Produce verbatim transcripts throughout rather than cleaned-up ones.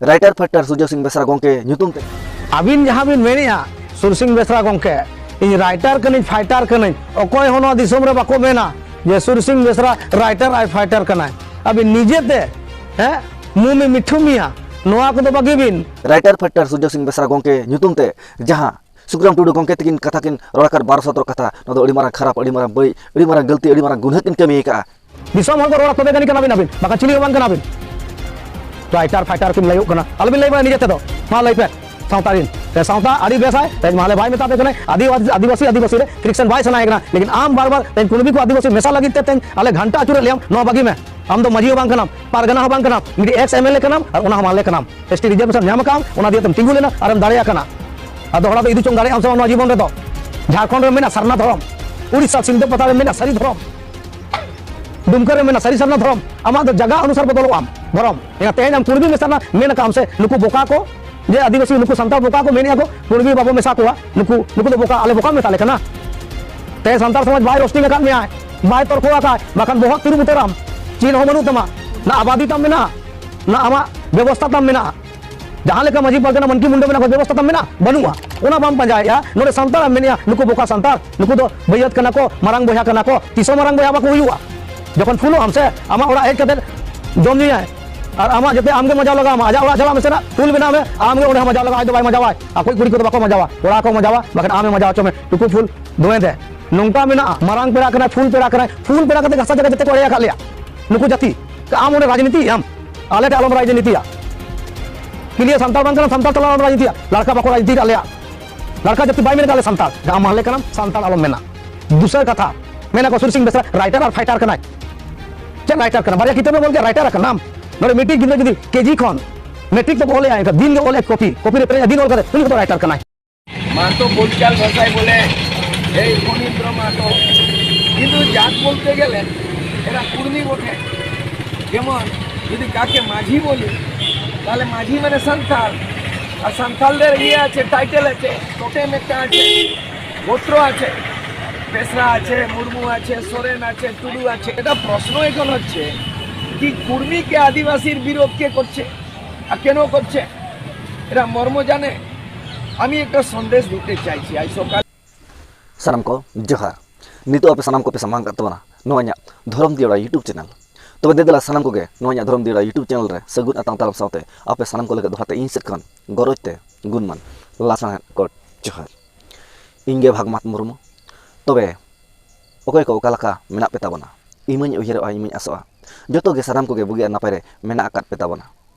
Writer fighter ᱥᱩᱨᱡᱚ ᱥᱤᱝ ᱵᱮᱥᱨᱟ ᱜᱚᱝᱠᱮ ᱧᱩᱛᱩᱢ ᱛᱮ᱾ ᱟᱹᱵᱤᱱ ᱡᱟᱦᱟᱸ ᱵᱤᱱ ᱢᱮᱱᱮᱜᱼᱟ, ᱥᱩᱨ ᱥᱤᱝ ᱵᱮᱥᱨᱟ ᱜᱚᱝᱠᱮ, ᱤᱧ ᱨᱟᱭᱴᱟᱨ ᱠᱟᱹᱱᱟᱹᱧ, ᱯᱷᱟᱭᱴᱟᱨ ᱠᱟᱹᱱᱟᱹᱧ, ᱚᱠᱚᱭ ᱦᱚᱸ ᱱᱚᱣᱟ ᱫᱤᱥᱚᱢ ᱨᱮ ᱵᱟᱠᱚ ᱢᱮᱱᱟ ᱡᱮ ᱥᱩᱨ ᱥᱤᱝ ᱵᱮᱥᱨᱟ ᱨᱟᱭᱴᱟᱨ ᱟᱭ ᱯᱷᱟᱭᱴᱟᱨ ᱠᱟᱱᱟᱭ᱾ ᱟᱹᱵᱤᱱ ᱱᱤᱡᱮᱛᱮ, ᱦᱮᱸ, ᱢᱩ ᱢᱮ ᱢᱤᱴᱷᱩ ᱢᱤᱭᱟ, ᱱᱚᱣᱟ ᱠᱚᱫᱚ ᱵᱟᱹᱜᱤ ᱵᱤᱱ᱾ ᱨᱟᱭᱴᱟᱨ ᱯᱷᱟᱭᱴᱟᱨ ᱥᱩᱨᱡᱚ ᱥᱤᱝ ᱵᱮᱥᱨᱟ ᱜᱚᱝᱠᱮ ᱧᱩᱛᱩᱢ ᱛᱮ ᱡᱟᱦᱟᱸ ᱥᱩᱠᱨᱟᱢ ᱴᱩᱰᱩ ᱜᱚᱝᱠᱮ ᱛᱟᱹᱠᱤᱱ ᱠᱟᱛᱷᱟ ᱠᱤᱱ ᱨᱚᱲ ᱟᱠᱟᱫ ᱵᱟᱨᱚ ᱥᱚᱛᱨᱚ ᱠᱟᱛᱷᱟ, ᱱᱚᱣᱟ ᱫᱚ ᱟᱹᱰᱤ ᱢᱟᱨᱟᱝ ᱠᱷᱟᱨᱟᱯ, ᱟᱹᱰᱤ ᱢᱟᱨᱟᱝ ᱵᱟᱹᱲᱤᱡ, ᱟᱹᱰᱤ ᱢᱟᱨᱟᱝ ᱜᱟᱹᱞᱛᱤ, ᱟᱹᱰᱤ ᱢᱟᱨᱟᱝ ᱜᱩᱱᱦᱟᱹ ᱠᱤᱱ ᱠᱟᱹᱢᱤ ᱟᱠᱟᱫᱼᱟ᱾ ᱫᱤᱥᱚᱢ ᱦᱚᱲ ᱠᱚ ᱨᱚᱲᱟ ᱛᱚᱵᱮ ᱜᱟᱱᱤ ᱠᱟᱱᱟ ᱵᱤᱱ, ᱟᱹᱵᱤᱱ ᱵᱟᱠᱷᱟᱱ ᱪᱤᱞᱤ ᱦᱚᱸ ᱵᱟᱝ ᱠᱟᱱᱟ ᱵᱤᱱ᱾ ᱨᱟᱭᱴᱟᱨ ᱯᱷᱟᱭᱴᱟᱨ ᱠᱤᱱ ᱞᱟᱹᱭᱚᱜ ᱠᱟᱱᱟ, ᱟᱞᱚᱵᱤᱱ ᱞᱟᱹᱭ ᱵᱟᱲᱟᱭᱟ ᱱᱤᱡᱮ ᱛᱮᱫᱚ᱾ ᱢᱟ ᱞᱟᱹᱭ ᱯᱮ, ᱥᱟᱶᱛᱟ ᱨᱤᱱ ᱥᱮ ᱥᱟᱶᱛᱟ ᱟᱹᱰᱤ ᱵᱮᱥᱟᱭ, ᱛᱮᱦᱮᱧ ᱢᱟᱦᱞᱮ ᱵᱟᱭ ᱢᱮᱛᱟ ᱯᱮ ᱠᱟᱱᱟᱭ, ᱟᱹᱫᱤᱵᱟᱹᱥᱤ, ᱟᱹᱫᱤᱵᱟᱹᱥᱤ ᱟᱹᱫᱤᱵᱟᱹᱥᱤ ᱨᱮ friction ᱵᱟᱭ ᱥᱟᱱᱟᱭᱮ ᱠᱟᱱᱟ, ᱞᱮᱠᱤᱱ ᱟᱢ ᱵᱟᱨ ᱵᱟᱨ ᱛᱮᱦᱮᱧ ᱠᱩᱲᱢᱤ ᱠᱚ ᱟᱹᱫᱤᱵᱟᱹᱥᱤ ᱢᱮᱥᱟ ᱞᱟᱹᱜᱤᱫ ᱛᱮ ᱛᱮᱦᱮᱧ ᱟᱞᱮ ᱜᱷᱟᱱᱴᱟ ᱟᱹᱪᱩᱨᱮᱫ ᱞᱮᱭᱟᱢ, ᱱᱚᱣᱟ ᱵᱟᱹᱜᱤ ᱢᱮ᱾ ᱟᱢ ᱫᱚ ᱢᱟᱹᱡᱷᱤ ᱦᱚᱸ ᱵᱟᱝ ᱠᱟᱱᱟᱢ, ᱯᱟᱨᱜᱟᱱᱟ ᱦᱚᱸ ᱵᱟᱝ ᱠᱟᱱᱟᱢ, ᱢᱤᱫᱴᱤᱡ ᱮᱠᱥ ᱮᱢ ᱮᱞ ᱮ ᱠᱟᱱᱟᱢ ᱟᱨ ᱚᱱᱟ ᱦᱚᱸ ᱢᱟᱦᱞᱮ ᱠᱟᱱᱟᱢ᱾ ᱮᱥ ᱴᱤ ᱨᱤᱡᱟᱨᱵᱷᱮᱥᱚᱱ ᱧᱟᱢ ᱟᱠᱟᱫ ᱟᱢ, ᱚᱱᱟ ᱫᱤᱭᱮ ᱛᱮᱢ ᱛᱤᱸᱜᱩ ᱞᱮᱱᱟ ᱟᱨᱮᱢ ᱫᱟᱲᱮ ᱟᱠᱟᱱᱟ᱾ ᱟᱫᱚ ᱦᱚᱲ ᱫᱚ ᱤᱫᱤ ᱪᱚᱝ ᱫᱟᱲᱮᱭᱟᱜ ᱟᱢ ᱥᱮ ᱵᱟᱝ ᱱᱚᱣᱟ ᱡᱤᱵᱚᱱ ᱨᱮᱫᱚ? ᱡᱷᱟᱲᱠᱷᱚᱸᱰ ᱨᱮ ᱢᱮᱱᱟᱜ ᱥᱟᱨᱱᱟ ᱫᱷᱚᱨᱚᱢ, ᱩᱲᱤᱥᱥᱟ ᱥᱤᱞᱫᱟᱹ ᱯᱟᱛᱟ ᱨᱮ ᱢᱮᱱᱟᱜ ᱥᱟᱹᱨᱤ ᱫᱷᱚᱨᱚᱢ, ᱰᱩᱢᱠᱟᱹ ᱨᱮ ᱢᱮᱱᱟᱜ ᱥᱟᱹᱨᱤ ᱥᱟᱨᱱᱟ ᱫᱷᱚᱨᱚᱢ, ᱟᱢᱟᱜ ᱫᱚ ᱡᱟᱭᱜᱟ ᱚᱱᱩᱥᱟᱨ ᱵᱚᱫᱚᱞᱚᱜ ᱟᱢ ᱫᱷᱚᱨᱚᱢ᱾ ᱮᱱᱠᱷᱟᱱ ᱛᱮᱦᱮᱧ ᱟᱢ ᱠᱩᱲᱢᱤ ᱢᱮᱥᱟ ᱨᱮᱱᱟᱜ ᱢᱮᱱ ᱟᱠᱟᱫ ᱟᱢ ᱥᱮ ᱱᱩᱠᱩ ᱵᱚᱠᱟ ᱠᱚ, ᱡᱮ ᱟᱹᱫᱤᱵᱟᱹᱥᱤ ᱱᱩᱠᱩ ᱥᱟᱱᱛᱟᱲ ᱵᱚᱠᱟ ᱠᱚ ᱢᱮᱱᱮᱫᱼᱟ ᱠᱚ, ᱠᱩᱲᱢᱤ ᱵᱟᱵᱚ ᱢᱮᱥᱟ ᱠᱚᱣᱟ, ᱱᱩᱠᱩ, ᱱᱩᱠᱩ ᱫᱚ ᱵᱚᱠᱟ, ᱟᱞᱮ ᱵᱚᱠᱟ ᱢᱮᱛᱟ ᱞᱮ ᱠᱟᱱᱟ? ᱛᱮᱦᱮᱧ ᱥᱟᱱᱛᱟᱲ ᱥᱚᱢᱟᱡᱽ ᱵᱟᱭ ᱨᱳᱥᱴᱤᱝ ᱟᱠᱟᱫ ᱢᱮᱭᱟᱭ, ᱵᱟᱭ ᱛᱚᱨᱠᱚ ᱟᱠᱟᱫ, ᱵᱟᱠᱷᱟᱱ ᱵᱚᱦᱚᱜ ᱛᱤᱨᱩᱵ ᱩᱛᱟᱹᱨᱟᱢ, ᱪᱮᱫ ᱦᱚᱸ ᱵᱟᱹᱱᱩᱜ ᱛᱟᱢᱟ, ᱱᱟ ᱟᱵᱟᱫᱤ ᱛᱟᱢ ᱢᱮᱱᱟᱜᱼᱟ, ᱱᱟ ᱟᱢᱟᱜ ᱵᱮᱵᱚᱥᱛᱟ ᱛᱟᱢ ᱢᱮᱱᱟᱜᱼᱟ᱾ ᱡᱟᱦᱟᱸ ᱞᱮᱠᱟ ᱢᱟᱹᱡᱷᱤ ᱯᱟᱨᱜᱟᱱᱟ ᱢᱟᱱᱠᱤ ᱢᱩᱱᱰᱟᱹ ᱢᱮᱱᱟᱜ ᱠᱚᱣᱟ, ᱵᱮᱵᱚᱥᱛᱟ ᱛᱟᱢ ᱢᱮᱱᱟᱜᱼᱟ? ᱵᱟᱹᱱᱩᱜᱼᱟ᱾ ᱚᱱᱟ ᱵᱟᱢ ᱯᱟᱸᱡᱟᱭᱮᱫᱼᱟ᱾ ᱱᱚᱰᱮ ᱥᱟᱱᱛᱟᱲ ᱮᱢ ᱢᱮᱱᱮᱫᱼᱟ, ᱱᱩᱠᱩ ᱵᱚᱠᱟ ᱥᱟᱱᱛᱟᱲ, ᱱᱩᱠᱩ ᱫᱚ ᱵᱟᱹᱭᱟᱹᱛ ᱠᱟᱱᱟ ᱠᱚ, ᱢᱟᱨᱟᱝ ᱵᱚᱭᱦᱟ ᱠᱟᱱᱟ ᱠᱚ, ᱛᱤᱥ ᱦᱚᱸ ᱢᱟᱨᱟᱝ ᱵᱚᱭᱦᱟ ᱵᱟᱠᱚ ᱦᱩᱭᱩᱜᱼᱟ᱾ ᱡᱚᱠᱷᱚᱱ ᱯᱷᱩᱞᱚᱜ ᱟᱢ ᱥᱮ, ᱟᱢᱟᱜ ᱚᱲᱟᱜ ᱦᱮᱡ ᱠᱟᱛᱮ ᱡᱚᱢ ᱧᱩᱭᱟᱭ, ᱟᱨ ᱟᱢᱟᱜ ᱡᱟᱛᱮ ᱟᱢ ᱜᱮ ᱢᱟᱡᱟᱣ ᱞᱟᱜᱟᱣ ᱟᱢᱟ, ᱟᱡᱟᱜ ᱚᱲᱟᱜ ᱪᱟᱞᱟᱜ ᱢᱮᱥᱮ ᱱᱟᱜ, ᱯᱷᱩᱞ ᱵᱮᱱᱟᱣ ᱢᱮ, ᱟᱢ ᱜᱮ ᱚᱸᱰᱮ ᱦᱚᱸ ᱢᱟᱡᱟᱣ ᱞᱟᱜᱟᱣ, ᱟᱡ ᱫᱚ ᱵᱟᱭ ᱢᱟᱡᱟᱣᱟᱭ᱾ ᱟᱠᱚᱭᱤᱡ ᱠᱩᱲᱤ ᱠᱚᱫᱚ ᱵᱟᱠᱚ ᱢᱟᱡᱟᱣᱟ, ᱠᱚᱲᱟ ᱠᱚ ᱢᱟᱡᱟᱣᱟ, ᱵᱟᱠᱷᱟᱱ ᱟᱢᱮ ᱢᱟᱡᱟᱣ ᱦᱚᱪᱚ ᱢᱮ, ᱱᱩᱠᱩ ᱯᱷᱩᱞ ᱫᱚᱢᱮ ᱫᱮ᱾ ᱱᱚᱝᱠᱟ ᱢᱮᱱᱟᱜᱼᱟ, ᱢᱟᱨᱟᱝ ᱯᱮᱲᱟ ᱠᱟᱱᱟᱭ, ᱯᱷᱩᱞ ᱯᱮᱲᱟ ᱠᱟᱱᱟᱭ, ᱯᱷᱩᱞ ᱯᱮᱲᱟ ᱠᱟᱛᱮ ᱜᱷᱟᱥᱟ ᱡᱟᱭᱜᱟ ᱡᱟᱛᱮ ᱠᱚ ᱮᱲᱮ ᱟᱠᱟᱫ ᱞᱮᱭᱟ᱾ ᱱᱩᱠᱩ ᱡᱟᱹᱛᱤ, ᱟᱢ ᱚᱸᱰᱮ ᱨᱟᱡᱽᱱᱤᱛᱤ ᱟᱢ, ᱟᱞᱮ ᱴᱷᱮᱱ ᱟᱞᱚᱢ ᱨᱟᱡᱽᱱᱤᱛᱤᱭᱟ᱾ ᱠᱤᱞᱤᱭᱟ ᱥᱟᱱᱛᱟᱲ ᱵᱟᱝ ᱠᱟᱱᱟ, ᱥᱟᱱᱛᱟᱲ ᱛᱟᱞᱟ ᱨᱮ ᱨᱟᱡᱽᱱᱤᱛᱤᱭᱟ᱾ ᱞᱟᱲᱠᱟ ᱵᱟᱠᱚ ᱨᱟᱡᱽᱱᱤᱛᱤ ᱟᱠᱟᱫ ᱞᱮᱭᱟ᱾ ᱞᱟᱲᱠᱟ ᱡᱟᱹᱛᱤ ᱵᱟᱭ ᱢᱮᱱ ᱟᱠᱟᱫ ᱞᱮ ᱥᱟᱱᱛᱟᱲ᱾ ᱟᱢ ᱢᱟᱦᱞᱮ ᱠᱟᱱᱟᱢ, ᱥᱟᱱᱛᱟᱲ ᱟᱞᱚᱢ ᱢᱮᱱᱟ᱾ ᱫᱩᱥᱟᱨ ᱠᱟᱛᱷᱟ, ᱢᱮᱱᱟ ᱠᱚ ᱥᱩᱨ ᱥᱤᱝ ᱵᱮᱥᱨᱟ ᱨᱟᱭᱴᱟᱨ ᱟᱨ ᱯᱷᱟᱭᱴᱟᱨ ᱠᱟᱱᱟᱭ᱾ ᱪᱮᱫ ᱨᱟᱭᱴᱟᱨ ᱠᱟᱱᱟ? ᱵᱟᱨᱭᱟ ᱠᱤᱛᱟᱹᱵ ᱮ ᱚᱞ ᱠᱮᱫ, ᱨᱟᱭᱴᱟᱨ ᱟᱠᱟᱱᱟᱢ᱾ ᱱᱚᱰᱮ ᱢᱤᱫᱴᱤᱡ ᱜᱤᱫᱽᱨᱟᱹ ᱡᱩᱫᱤ ᱠᱮᱡᱤ ᱠᱷᱚᱱ ᱢᱮᱴᱨᱤᱠ ᱛᱮᱠᱚ ᱚᱞᱮᱜᱼᱟ, ᱮᱱᱠᱷᱟᱱ ᱫᱤᱱ ᱜᱮ ᱚᱞᱮᱫ ᱠᱚᱯᱤ, ᱠᱚᱯᱤ ᱨᱮ ᱯᱮᱨᱮᱡ ᱫᱤᱱ ᱚᱞ ᱠᱟᱛᱮ ᱩᱱᱤ ᱠᱚᱫᱚ ᱨᱟᱭᱴᱟᱨ ᱠᱟᱱᱟᱭ᱾ মাহাতো বোলচাল ভাষায় বলে, এই ফণীন্দ্র মাহাতো। কিন্তু জাত বলতে গেলে এরা কুর্মী বটে। যেমন যদি কাকে মাঝি বলি, তাহলে মাঝি মানে সান্থাল। আর সান্থালদের ইয়ে আছে, টাইটেল আছে, টোটেম একটা আছে, গোত্র আছে, বেসরা আছে, মুর্মু আছে, সোরেন আছে, টুডু আছে। এটা প্রশ্ন এখন হচ্ছে, কি কুর্মীকে আদিবাসীর বিরোধ কে করছে? আর কেন করছে, এরা মর্ম জানে। আমি একটা সন্দেশ দিতে চাইছি আজ সকালে। ᱥᱟᱱᱟᱢ ᱠᱚ ᱡᱚᱦᱟᱨ᱾ ᱱᱤᱛᱚᱜ ᱟᱯᱮ ᱥᱟᱱᱟᱢ ᱠᱚᱯᱮ ᱥᱟᱢᱟᱝ ᱠᱟᱜ ᱛᱟᱵᱚᱱᱟ ᱱᱚᱣᱟ ᱤᱧᱟᱹᱜ ᱫᱷᱚᱨᱚᱢ ᱫᱤᱭᱟᱹᱲᱟ YouTube channel᱾ ᱛᱚᱵᱮ ᱫᱮ ᱫᱮᱞᱟ ᱥᱟᱱᱟᱢ ᱠᱚᱜᱮ ᱱᱚᱣᱟ ᱤᱧᱟᱹᱜ ᱫᱷᱚᱨᱚᱢ ᱫᱤᱭᱟᱹᱲᱟ YouTube channel ᱨᱮ ᱥᱟᱹᱜᱩᱱ ᱟᱛᱟᱝ ᱫᱟᱨᱟᱢ ᱥᱟᱶᱛᱮ ᱟᱯᱮ ᱥᱟᱱᱟᱢ ᱠᱚ ᱞᱟᱹᱜᱤᱫ ᱫᱚᱦᱲᱟ ᱛᱮ ᱤᱧ ᱥᱮᱫ ᱠᱷᱚᱱ ᱜᱚᱨᱚᱡᱽ ᱛᱮ ᱜᱩᱱᱢᱟᱱ ᱞᱟᱥᱟᱲᱦᱮᱫ ᱠᱚᱴ ᱡᱚᱦᱟᱨ᱾ ᱤᱧ ᱜᱮ ᱵᱷᱟᱜᱽᱢᱟᱛ ᱢᱩᱨᱢᱩ᱾ ᱛᱚᱵᱮ ᱚᱠᱚᱭ ᱠᱚ ᱚᱠᱟ ᱞᱮᱠᱟ ᱢᱮᱱᱟᱜ ᱯᱮ ᱛᱟᱵᱚᱱᱟ? ᱤᱧ ᱢᱟᱧ ᱩᱭᱦᱟᱹᱨᱚᱜᱼᱟ, ᱤᱧ ᱢᱟᱧ ᱟᱥᱚᱜᱼᱟ, ᱡᱚᱛᱚ ᱜᱮ ᱥᱟᱱᱟᱢ ᱠᱚᱜᱮ ᱵᱩᱜᱤ ᱟᱨ ᱱᱟᱯᱟᱭ ᱨᱮ ᱢᱮᱱᱟᱜ ᱟᱠᱟᱫ ᱯᱮ ᱛᱟᱵᱚᱱᱟ᱾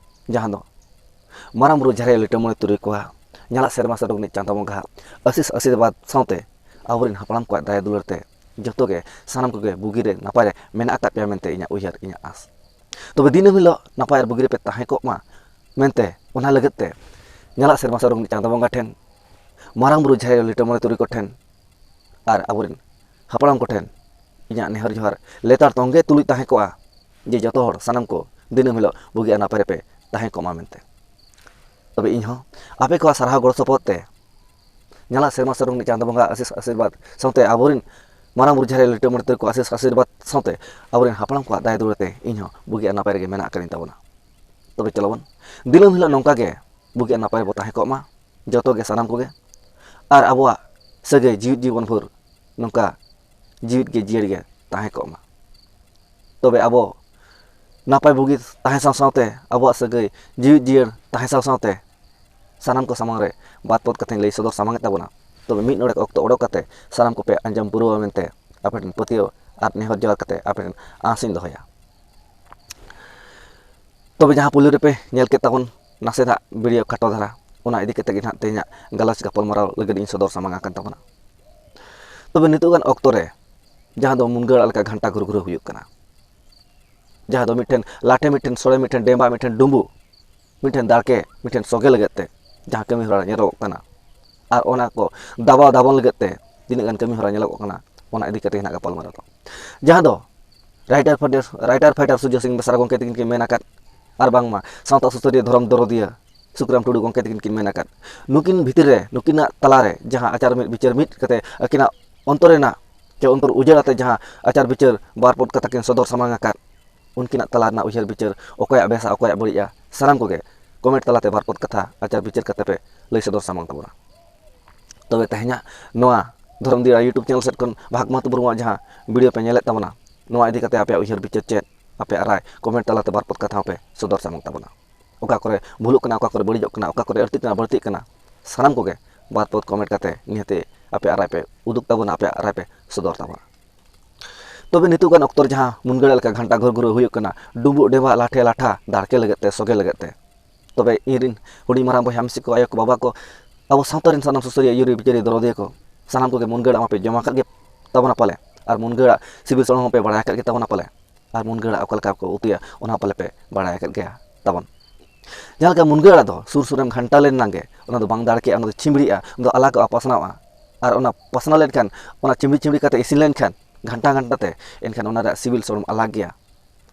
ᱡᱟᱦᱟᱸ ᱫᱚ ᱢᱟᱨᱟᱝ ᱵᱩᱨᱩ ᱡᱟᱦᱮᱨ ᱟᱭᱳ ᱞᱤᱴᱟᱹ ᱢᱚᱬᱮ ᱛᱩᱨᱩᱭ ᱠᱚᱣᱟᱜ ᱧᱟᱞᱟᱜ ᱥᱮᱨᱢᱟ ᱥᱮᱴᱮᱨ ᱨᱤᱱᱤᱡ ᱪᱟᱸᱫᱳ ᱵᱚᱸᱜᱟ ᱟᱹᱥᱤᱥ ᱟᱥᱤᱨᱵᱟᱫᱽ ᱥᱟᱶᱛᱮ ᱟᱵᱚᱨᱮᱱ ᱦᱟᱯᱲᱟᱢ ᱠᱚᱣᱟᱜ ᱫᱟᱭᱟ ᱫᱩᱞᱟᱹᱲ ᱛᱮ ᱡᱚᱛᱚ ᱜᱮ ᱥᱟᱱᱟᱢ ᱠᱚᱜᱮ ᱵᱩᱜᱤ ᱨᱮ ᱱᱟᱯᱟᱭ ᱨᱮ ᱢᱮᱱᱟᱜ ᱟᱠᱟᱫ ᱯᱮᱭᱟ ᱢᱮᱱᱛᱮ ᱤᱧᱟᱹᱜ ᱩᱭᱦᱟᱹᱨ, ᱤᱧᱟᱹᱜ ᱟᱸᱥ᱾ ᱛᱚᱵᱮ ᱫᱤᱱᱟᱹᱢ ᱦᱤᱞᱳᱜ ᱱᱟᱯᱟᱭ ᱟᱨ ᱵᱩᱜᱤ ᱨᱮᱯᱮ ᱛᱟᱦᱮᱸ ᱠᱚᱜ ᱢᱟ ᱢᱮᱱᱛᱮ, ᱚᱱᱟ ᱞᱟᱹᱜᱤᱫ ᱛᱮ ᱧᱟᱞᱟᱜ ᱥᱮᱨᱢᱟ ᱥᱮᱴᱮᱨ ᱨᱤᱱᱤᱡ ᱪᱟᱸᱫᱳ ᱵᱚᱸᱜᱟ ᱴᱷᱮᱱ, ᱢᱟᱨᱟᱝ ᱵᱩᱨᱩ ᱡᱟᱦᱮᱨ ᱟᱭᱳ ᱞᱤᱴᱟᱹ ᱢᱚᱬᱮ ᱛᱩᱨᱩᱭ ᱠᱚᱴᱷᱮᱱ ᱟᱨ ᱟᱵᱚᱨᱮᱱ ᱦᱟᱯᱲᱟᱢ ᱠᱚᱴᱷᱮᱱ ᱤᱧᱟᱹᱜ ᱱᱮᱦᱚᱨ ᱡᱚᱦᱟᱨ ᱞᱮᱛᱟᱲ ᱛᱚᱸᱜᱮ ᱛᱩᱞᱩᱡ ᱛᱟᱦᱮᱸ ᱠᱚᱜᱼᱟ ᱡᱮ ᱡᱚᱛᱚ ᱦᱚᱲ ᱥᱟᱱᱟᱢ ᱠᱚ ᱫᱤᱱᱟᱹᱢ ᱦᱤᱞᱳᱜ ᱵᱩᱜᱤ ᱟᱨ ᱱᱟᱯᱟᱭ ᱨᱮᱯᱮ ᱛᱟᱦᱮᱸ ᱠᱚᱜ ᱢᱟ ᱢᱮᱱᱛᱮ᱾ ᱛᱚᱵᱮ ᱤᱧ ᱦᱚᱸ ᱟᱯᱮ ᱠᱚᱣᱟᱜ ᱥᱟᱨᱦᱟᱣ ᱜᱚᱲᱚ ᱥᱚᱯᱚᱦᱚᱫ ᱛᱮ ᱧᱟᱞᱟᱜ ᱥᱮᱨᱢᱟ ᱥᱮᱴᱮᱨ ᱨᱤᱱᱤᱡ ᱪᱟᱸᱫᱳ ᱵᱚᱸᱜᱟ ᱟᱥᱤᱥ ᱟᱥᱤᱨᱵᱟᱫᱽ ᱥᱟᱶᱛᱮ ᱟᱵᱚᱨᱮᱱ ᱢᱟᱨᱟᱝ ᱵᱩᱨᱩ ᱡᱟᱦᱮᱨ ᱟᱭᱳ ᱞᱤᱴᱟᱹ ᱢᱚᱬᱮ ᱛᱩᱨᱩᱭ ᱠᱚ ᱟᱥᱤᱥ ᱟᱥᱤᱨᱵᱟᱫᱽ ᱥᱟᱶᱛᱮ ᱟᱵᱚᱨᱮᱱ ᱦᱟᱯᱲᱟᱢ ᱠᱚᱣᱟᱜ ᱫᱟᱭᱟ ᱫᱩᱞᱟᱹᱲ ᱛᱮ ᱤᱧ ᱦᱚᱸ ᱵᱩᱜᱤ ᱟᱨ ᱱᱟᱯᱟᱭ ᱨᱮᱜᱮ ᱢᱮᱱᱟᱜ ᱟᱠᱟᱫᱤᱧ ᱛᱟᱵᱚᱱᱟ᱾ ᱛᱚᱵᱮ ᱪᱚᱞᱚ ᱵᱚᱱ ᱫᱤᱱᱟᱹᱢ ᱦᱤᱞᱳᱜ ᱱᱚᱝᱠᱟ ᱜᱮ ᱵᱩᱜᱤ ᱟᱨ ᱱᱟᱯᱟᱭ ᱨᱮᱵᱚ ᱛᱟᱦᱮᱸ ᱠᱚᱜ ᱢᱟ ᱡᱚᱛᱚ ᱜᱮ ᱥᱟᱱᱟᱢ ᱠᱚᱜᱮ, ᱟᱨ ᱟᱵᱚᱣᱟᱜ ᱥᱟᱹᱜᱟᱹᱭ ᱡᱤᱣᱤᱫ ᱡᱤᱵᱚᱱ ᱵᱷᱳᱨ ᱱᱚᱝᱠᱟ ᱡᱤᱣᱤᱫ ᱜᱮ ᱡᱤᱭᱟᱹᱲ ᱜᱮ ᱛᱟᱦᱮᱸ ᱠᱚᱜ ᱢᱟ᱾ ᱛᱚᱵᱮ ᱟᱵᱚ ᱱᱟᱯᱟᱭ ᱵᱩᱜᱤ ᱛᱟᱦᱮᱸ ᱥᱟᱶ ᱥᱟᱶᱛᱮ ᱟᱵᱚᱣᱟᱜ ᱥᱟᱹᱜᱟᱹᱭ ᱡᱤᱣᱤᱫ ᱡᱤᱭᱟᱹᱲ ᱛᱟᱦᱮᱸ ᱥᱟᱶ ᱥᱟᱶᱛᱮ ᱥᱟᱱᱟᱢ ᱠᱚ ᱥᱟᱢᱟᱝ ᱨᱮ ᱵᱟᱨ ᱯᱚᱫ ᱠᱟᱛᱷᱟᱧ ᱞᱟᱹᱭ ᱥᱚᱫᱚᱨ ᱥᱟᱢᱟᱝ ᱮᱫ ᱛᱟᱵᱚᱱᱟ᱾ ᱛᱚᱵᱮ ᱢᱤᱫ ᱰᱚᱸᱰᱮᱠ ᱚᱠᱛᱚ ᱚᱰᱚᱠ ᱠᱟᱛᱮ ᱥᱟᱱᱟᱢ ᱠᱚᱯᱮ ᱟᱸᱡᱚᱢ ᱯᱩᱨᱟᱹᱣᱟ ᱢᱮᱱᱛᱮ ᱟᱯᱮ ᱴᱷᱮᱱ ᱯᱟᱹᱛᱭᱟᱹᱣ ᱟᱨ ᱱᱮᱦᱚᱨ ᱡᱚᱦᱟᱨ ᱠᱟᱛᱮ ᱟᱯᱮ ᱴᱷᱮᱱ ᱟᱸᱥ ᱤᱧ ᱫᱚᱦᱚᱭᱟ᱾ ᱛᱚᱵᱮ ᱡᱟᱦᱟᱸ ᱯᱩᱭᱞᱩ ᱨᱮᱯᱮ ᱧᱮᱞ ᱠᱮᱫ ᱛᱟᱵᱚᱱ ᱱᱟᱥᱮ ᱫᱷᱟᱜ video ᱠᱷᱟᱴᱚ ᱫᱷᱟᱨᱟ, ᱚᱱᱟ ᱤᱫᱤ ᱠᱟᱛᱮ ᱜᱮ ᱱᱟᱦᱟᱜ ᱛᱮᱦᱮᱧᱟᱜ ᱜᱟᱞᱚᱪ ᱜᱟᱯᱟᱞᱢᱟᱨᱟᱣ ᱞᱟᱹᱜᱤᱫ ᱤᱧ ᱥᱚᱫᱚᱨ ᱥᱟᱢᱟᱝ ᱟᱠᱟᱱ ᱛᱟᱵᱚᱱᱟ᱾ ᱛᱚᱵᱮ ᱱᱤᱛᱚᱜ ᱜᱟᱱ ᱚᱠᱛᱚ ᱨᱮ ᱡᱟᱦᱟᱸ ᱫᱚ ᱢᱩᱱᱜᱟᱹ ᱟᱲᱟᱜ ᱞᱮᱠᱟ ᱜᱷᱟᱱᱴᱟ ᱜᱷᱩᱨ ᱜᱷᱩᱨ ᱦᱩᱭᱩᱜ ᱠᱟᱱᱟ, ᱡᱟᱦᱟᱸ ᱫᱚ ᱢᱤᱫᱴᱷᱮᱱ ᱞᱟᱴᱷᱮ, ᱢᱤᱫᱴᱷᱮᱱ ᱥᱚᱲᱮ, ᱢᱤᱫᱴᱷᱮᱱ ᱰᱮᱢᱵᱟ, ᱢᱤᱫᱴᱷᱮᱱ ᱰᱩᱸᱵᱩᱜ, ᱢᱤᱫᱴᱷᱮᱱ ᱫᱟᱲᱠᱮ, ᱢᱤᱫᱴᱷᱮᱱ ᱥᱚᱜᱮ ᱞᱟᱹᱜᱤᱫ ᱛᱮ ᱡᱟᱦᱟᱸ ᱠᱟᱹᱢᱤ ᱦᱚᱨᱟ ᱧᱮᱞᱚᱜᱚᱜ ᱠᱟᱱᱟ, ᱟᱨ ᱚᱱᱟ ᱠᱚ ᱫᱟᱵᱟᱣ ᱫᱟᱵᱚᱱ ᱞᱟᱹᱜᱤᱫ ᱛᱮ ᱛᱤᱱᱟᱹᱜ ᱜᱟᱱ ᱠᱟᱹᱢᱤ ᱦᱚᱨᱟ ᱧᱮᱞᱚᱜᱚᱜ ᱠᱟᱱᱟ, ᱚᱱᱟ ᱤᱫᱤ ᱠᱟᱛᱮ ᱜᱮ ᱱᱟᱜ ᱜᱟᱯᱟᱞᱢᱟᱨᱟᱣ ᱫᱚ᱾ ᱡᱟᱦᱟᱸ ᱫᱚ writer fighter, writer fighter ᱥᱩᱨᱡᱚ ᱥᱤᱝ ᱵᱮᱥᱨᱟ ᱜᱚᱢᱠᱮ ᱛᱟᱹᱠᱤᱱ ᱠᱤᱱ ᱢᱮᱱ ᱟᱠᱟᱫ, ᱟᱨ ᱵᱟᱝᱢᱟ ᱥᱟᱶᱛᱟ ᱥᱩᱥᱟᱹᱨᱤᱭᱟᱹ ᱫᱷᱚᱨᱚᱢ ᱫᱚᱨᱚᱫᱤᱭᱟᱹ ᱥᱩᱠᱨᱟᱢ ᱴᱩᱰᱩ ᱜᱚᱢᱠᱮ ᱛᱟᱹᱠᱤᱱ ᱠᱤᱱ ᱢᱮᱱ ᱟᱠᱟᱫ, ᱱᱩᱠᱤᱱ ᱵᱷᱤᱛᱤᱨ ᱨᱮ, ᱱᱩᱠᱤᱱᱟᱜ ᱛᱟᱞᱟᱨᱮ ᱡᱟᱦᱟᱸ ᱟᱪᱟᱨ ᱢᱤᱫ ᱵᱤᱪᱟᱹᱨ ᱢᱤᱫ ᱠᱟᱛᱮ ᱟᱹᱠᱤᱱᱟᱜ ᱚᱱᱛᱚᱨ ᱨᱮᱱᱟᱜ ᱪᱮ ᱚᱱᱛᱚᱨ ᱩᱡᱟᱹᱲ ᱟᱛᱮ ᱡᱟᱦᱟᱸ ᱟᱪᱟᱨ ᱵᱤᱪᱟᱹᱨ ᱵᱟᱨ ᱯᱚᱫ ᱠᱟᱛᱷᱟ ᱠᱤᱱ ᱥᱚᱫᱚᱨ ᱥᱟᱢᱟᱝ ᱟᱠᱟᱫ, ᱩᱱᱠᱤᱱᱟᱜ ᱛᱟᱞᱟ ᱨᱮᱱᱟᱜ ᱩᱭᱦᱟᱹᱨ ᱵᱤᱪᱟᱹᱨ ᱚᱠᱚᱭᱟᱜ ᱵᱮᱥᱟ ᱚᱠᱚᱭᱟᱜ ᱵᱟᱹᱲᱤᱡᱼᱟ, ᱥᱟᱱᱟᱢ ᱠᱚᱜᱮ ᱠᱚᱢᱮᱱᱴ ᱛᱟᱞᱟᱛᱮ ᱵᱟᱨ ᱯᱚᱫ ᱠᱟᱛᱷᱟ ᱟᱪᱟᱨ ᱵᱤᱪᱟᱹᱨ ᱠᱟᱛᱮ ᱯᱮ ᱞᱟᱹᱭ ᱥᱚᱫᱚᱨ ᱥᱟᱢᱟᱝ ᱛᱟᱵᱚᱱᱟ᱾ ᱛᱚᱵᱮ ᱛᱮᱦᱮᱧᱟᱜ ᱱᱚᱣᱟ ᱫᱷᱚᱨᱚᱢ ᱫᱤᱭᱟ ᱭᱩᱴᱩᱵᱽ ᱪᱮᱱᱮᱞ ᱥᱮᱫ ᱠᱷᱚᱱ ᱵᱷᱟᱜᱽᱢᱟᱛᱩ ᱵᱩᱨᱩᱣᱟᱜ ᱡᱟᱦᱟᱸ ᱵᱷᱤᱰᱤᱭᱳ ᱯᱮ ᱧᱮᱞᱮᱫ ᱛᱟᱵᱚᱱᱟ, ᱱᱚᱣᱟ ᱤᱫᱤ ᱠᱟᱛᱮ ᱟᱯᱮᱭᱟᱜ ᱩᱭᱦᱟᱹᱨ ᱵᱤᱪᱟᱹᱨ ᱪᱮᱫ, ᱟᱯᱮᱭᱟᱜ ᱨᱟᱭ ᱠᱚᱢᱮᱱᱴ ᱛᱟᱞᱟᱛᱮ ᱵᱟᱨ ᱯᱚᱫ ᱠᱟᱛᱷᱟ ᱦᱚᱸᱯᱮ ᱥᱚᱫᱚᱨ ᱥᱟᱢᱟᱝ ᱛᱟᱵᱚᱱᱟ᱾ ᱚᱠᱟ ᱠᱚᱨᱮ ᱵᱷᱩᱞᱩᱜ ᱠᱟᱱᱟ, ᱚᱠᱟ ᱠᱚᱨᱮ ᱵᱟᱹᱲᱤᱡᱚᱜ ᱠᱟᱱᱟ, ᱚᱠᱟ ᱠᱚᱨᱮ ᱟᱹᱲᱛᱤᱜ ᱠᱟᱱᱟ, ᱵᱟᱹᱲᱛᱤᱜ ᱠᱟᱱᱟ, ᱥᱟᱱᱟᱢ ᱠᱚᱜᱮ ᱵᱟᱨ ᱯᱚᱫ ᱠᱚᱢᱮᱱᱴ ᱠᱟᱛᱮ ᱱᱤᱦᱟᱹᱛᱤ ᱟᱯᱮᱭᱟᱜ ᱨᱟᱭ ᱯᱮ ᱩᱫᱩᱜ ᱛᱟᱵᱚᱱᱟ, ᱟᱯᱮᱭᱟᱜ ᱨᱟᱭ ᱯᱮ ᱥᱚᱫᱚᱨ ᱛᱟᱵᱚᱱᱟ᱾ ᱛᱚᱵᱮ ᱱᱤᱛᱚᱜ ᱜᱟᱱ ᱚᱠᱛᱚ ᱨᱮ ᱡᱟᱦᱟᱸ ᱢᱩᱱᱜᱟᱹᱲᱟ ᱞᱮᱠᱟ ᱜᱷᱟᱱᱴᱟ ᱜᱷᱩᱨ ᱜᱷᱩᱨ ᱦᱩᱭᱩᱜ ᱠᱟᱱᱟ, ᱰᱩᱸᱵᱩᱜ ᱰᱮᱵᱟ ᱞᱟᱴᱷᱮ ᱞᱟᱴᱷᱟ ᱫᱟᱲᱠᱮ ᱞᱟᱹᱜᱤᱫ ᱛᱮ, ᱥᱚᱜᱮ ᱞᱟᱹᱜᱤᱫ ᱛᱮ᱾ ᱛᱚᱵᱮ ᱤᱧ ᱨᱤᱱ ᱦᱩᱰᱤᱧ ᱢᱟᱨᱟᱝ ᱵᱚᱭᱦᱟ ᱢᱤᱥᱤ ᱠᱚ, ᱟᱭᱳ ᱠᱚ, ᱵᱟᱵᱟ ᱠᱚ, ᱟᱵᱚ ᱥᱟᱶᱛᱟ ᱨᱮᱱ ᱥᱟᱱᱟᱢ ᱥᱩᱥᱟᱹᱨᱤᱭᱟᱹ, ᱟᱹᱭᱩᱨᱤᱭᱟᱹ, ᱵᱤᱪᱟᱹᱨᱤᱭᱟᱹ, ᱫᱚᱨᱚᱫᱤᱭᱟᱹ ᱠᱚ, ᱥᱟᱱᱟᱢ ᱠᱚᱜᱮ ᱢᱩᱱᱜᱟᱹᱲᱟ ᱢᱟᱯᱮ ᱡᱚᱢ ᱟᱠᱟᱫ ᱜᱮ ᱛᱟᱵᱚᱱᱟ ᱯᱟᱞᱮ, ᱟᱨ ᱢᱩᱱᱜᱟᱹᱲᱟ ᱥᱤᱵᱤᱞ ᱥᱚᱲᱚᱢ ᱦᱚᱸᱯᱮ ᱵᱟᱲᱟᱭ ᱟᱠᱟᱫ ᱜᱮ ᱛᱟᱵᱚᱱᱟ ᱯᱟᱞᱮ, ᱟᱨ ᱢᱩᱱᱜᱟᱹᱲᱟ ᱚᱠᱟ ᱞᱮᱠᱟ ᱠᱚ ᱩᱛᱩᱭᱟ, ᱚᱱᱟ ᱦᱚᱸ ᱯᱟᱞᱮ ᱯᱮ ᱵᱟᱲᱟᱭ ᱟᱠᱟᱫ ᱜᱮᱭᱟ ᱛᱟᱵᱚᱱ᱾ ᱡᱟᱦᱟᱸ ᱞᱮᱠᱟ ᱢᱩᱱᱜᱟᱹᱲᱟ ᱫᱚ ᱥᱩᱨ ᱥᱩᱨ ᱨᱮᱢ ᱜᱷᱟᱱᱴᱟ ᱞᱮᱱ ᱮᱱᱟᱝ ᱜᱮ ᱚᱱᱟ ᱫᱚ ᱵᱟᱝ ᱫᱟᱲᱠᱮᱜᱼᱟ, ᱚᱱᱟ ᱫᱚ ᱪᱷᱤᱢᱲᱤᱜᱼᱟ, ᱚᱱᱟ ᱫᱚ ᱟᱞᱟᱜᱚᱜᱼᱟ, ᱯᱟᱥᱱᱟᱣᱼᱟ᱾ ᱟᱨ ᱚᱱᱟ ᱯᱟᱥᱱᱟᱣ ᱞᱮᱱᱠᱷᱟᱱ, ᱚᱱᱟ ᱪᱷᱤᱢᱲᱤ ᱪᱷᱤᱢᱲᱤ ᱠᱟᱛᱮ ᱤᱥᱤᱱ ᱞᱮᱱᱠᱷᱟᱱ, ᱜᱷᱟᱱᱴᱟ ᱜᱷᱟᱱᱴᱟ ᱛᱮ, ᱮᱱᱠᱷᱟᱱ ᱚᱱᱟ ᱨᱮᱭᱟᱜ ᱥᱤᱵᱤᱞ ᱥᱚᱲᱚᱢ ᱟᱞᱟᱜᱽ ᱜᱮᱭᱟ᱾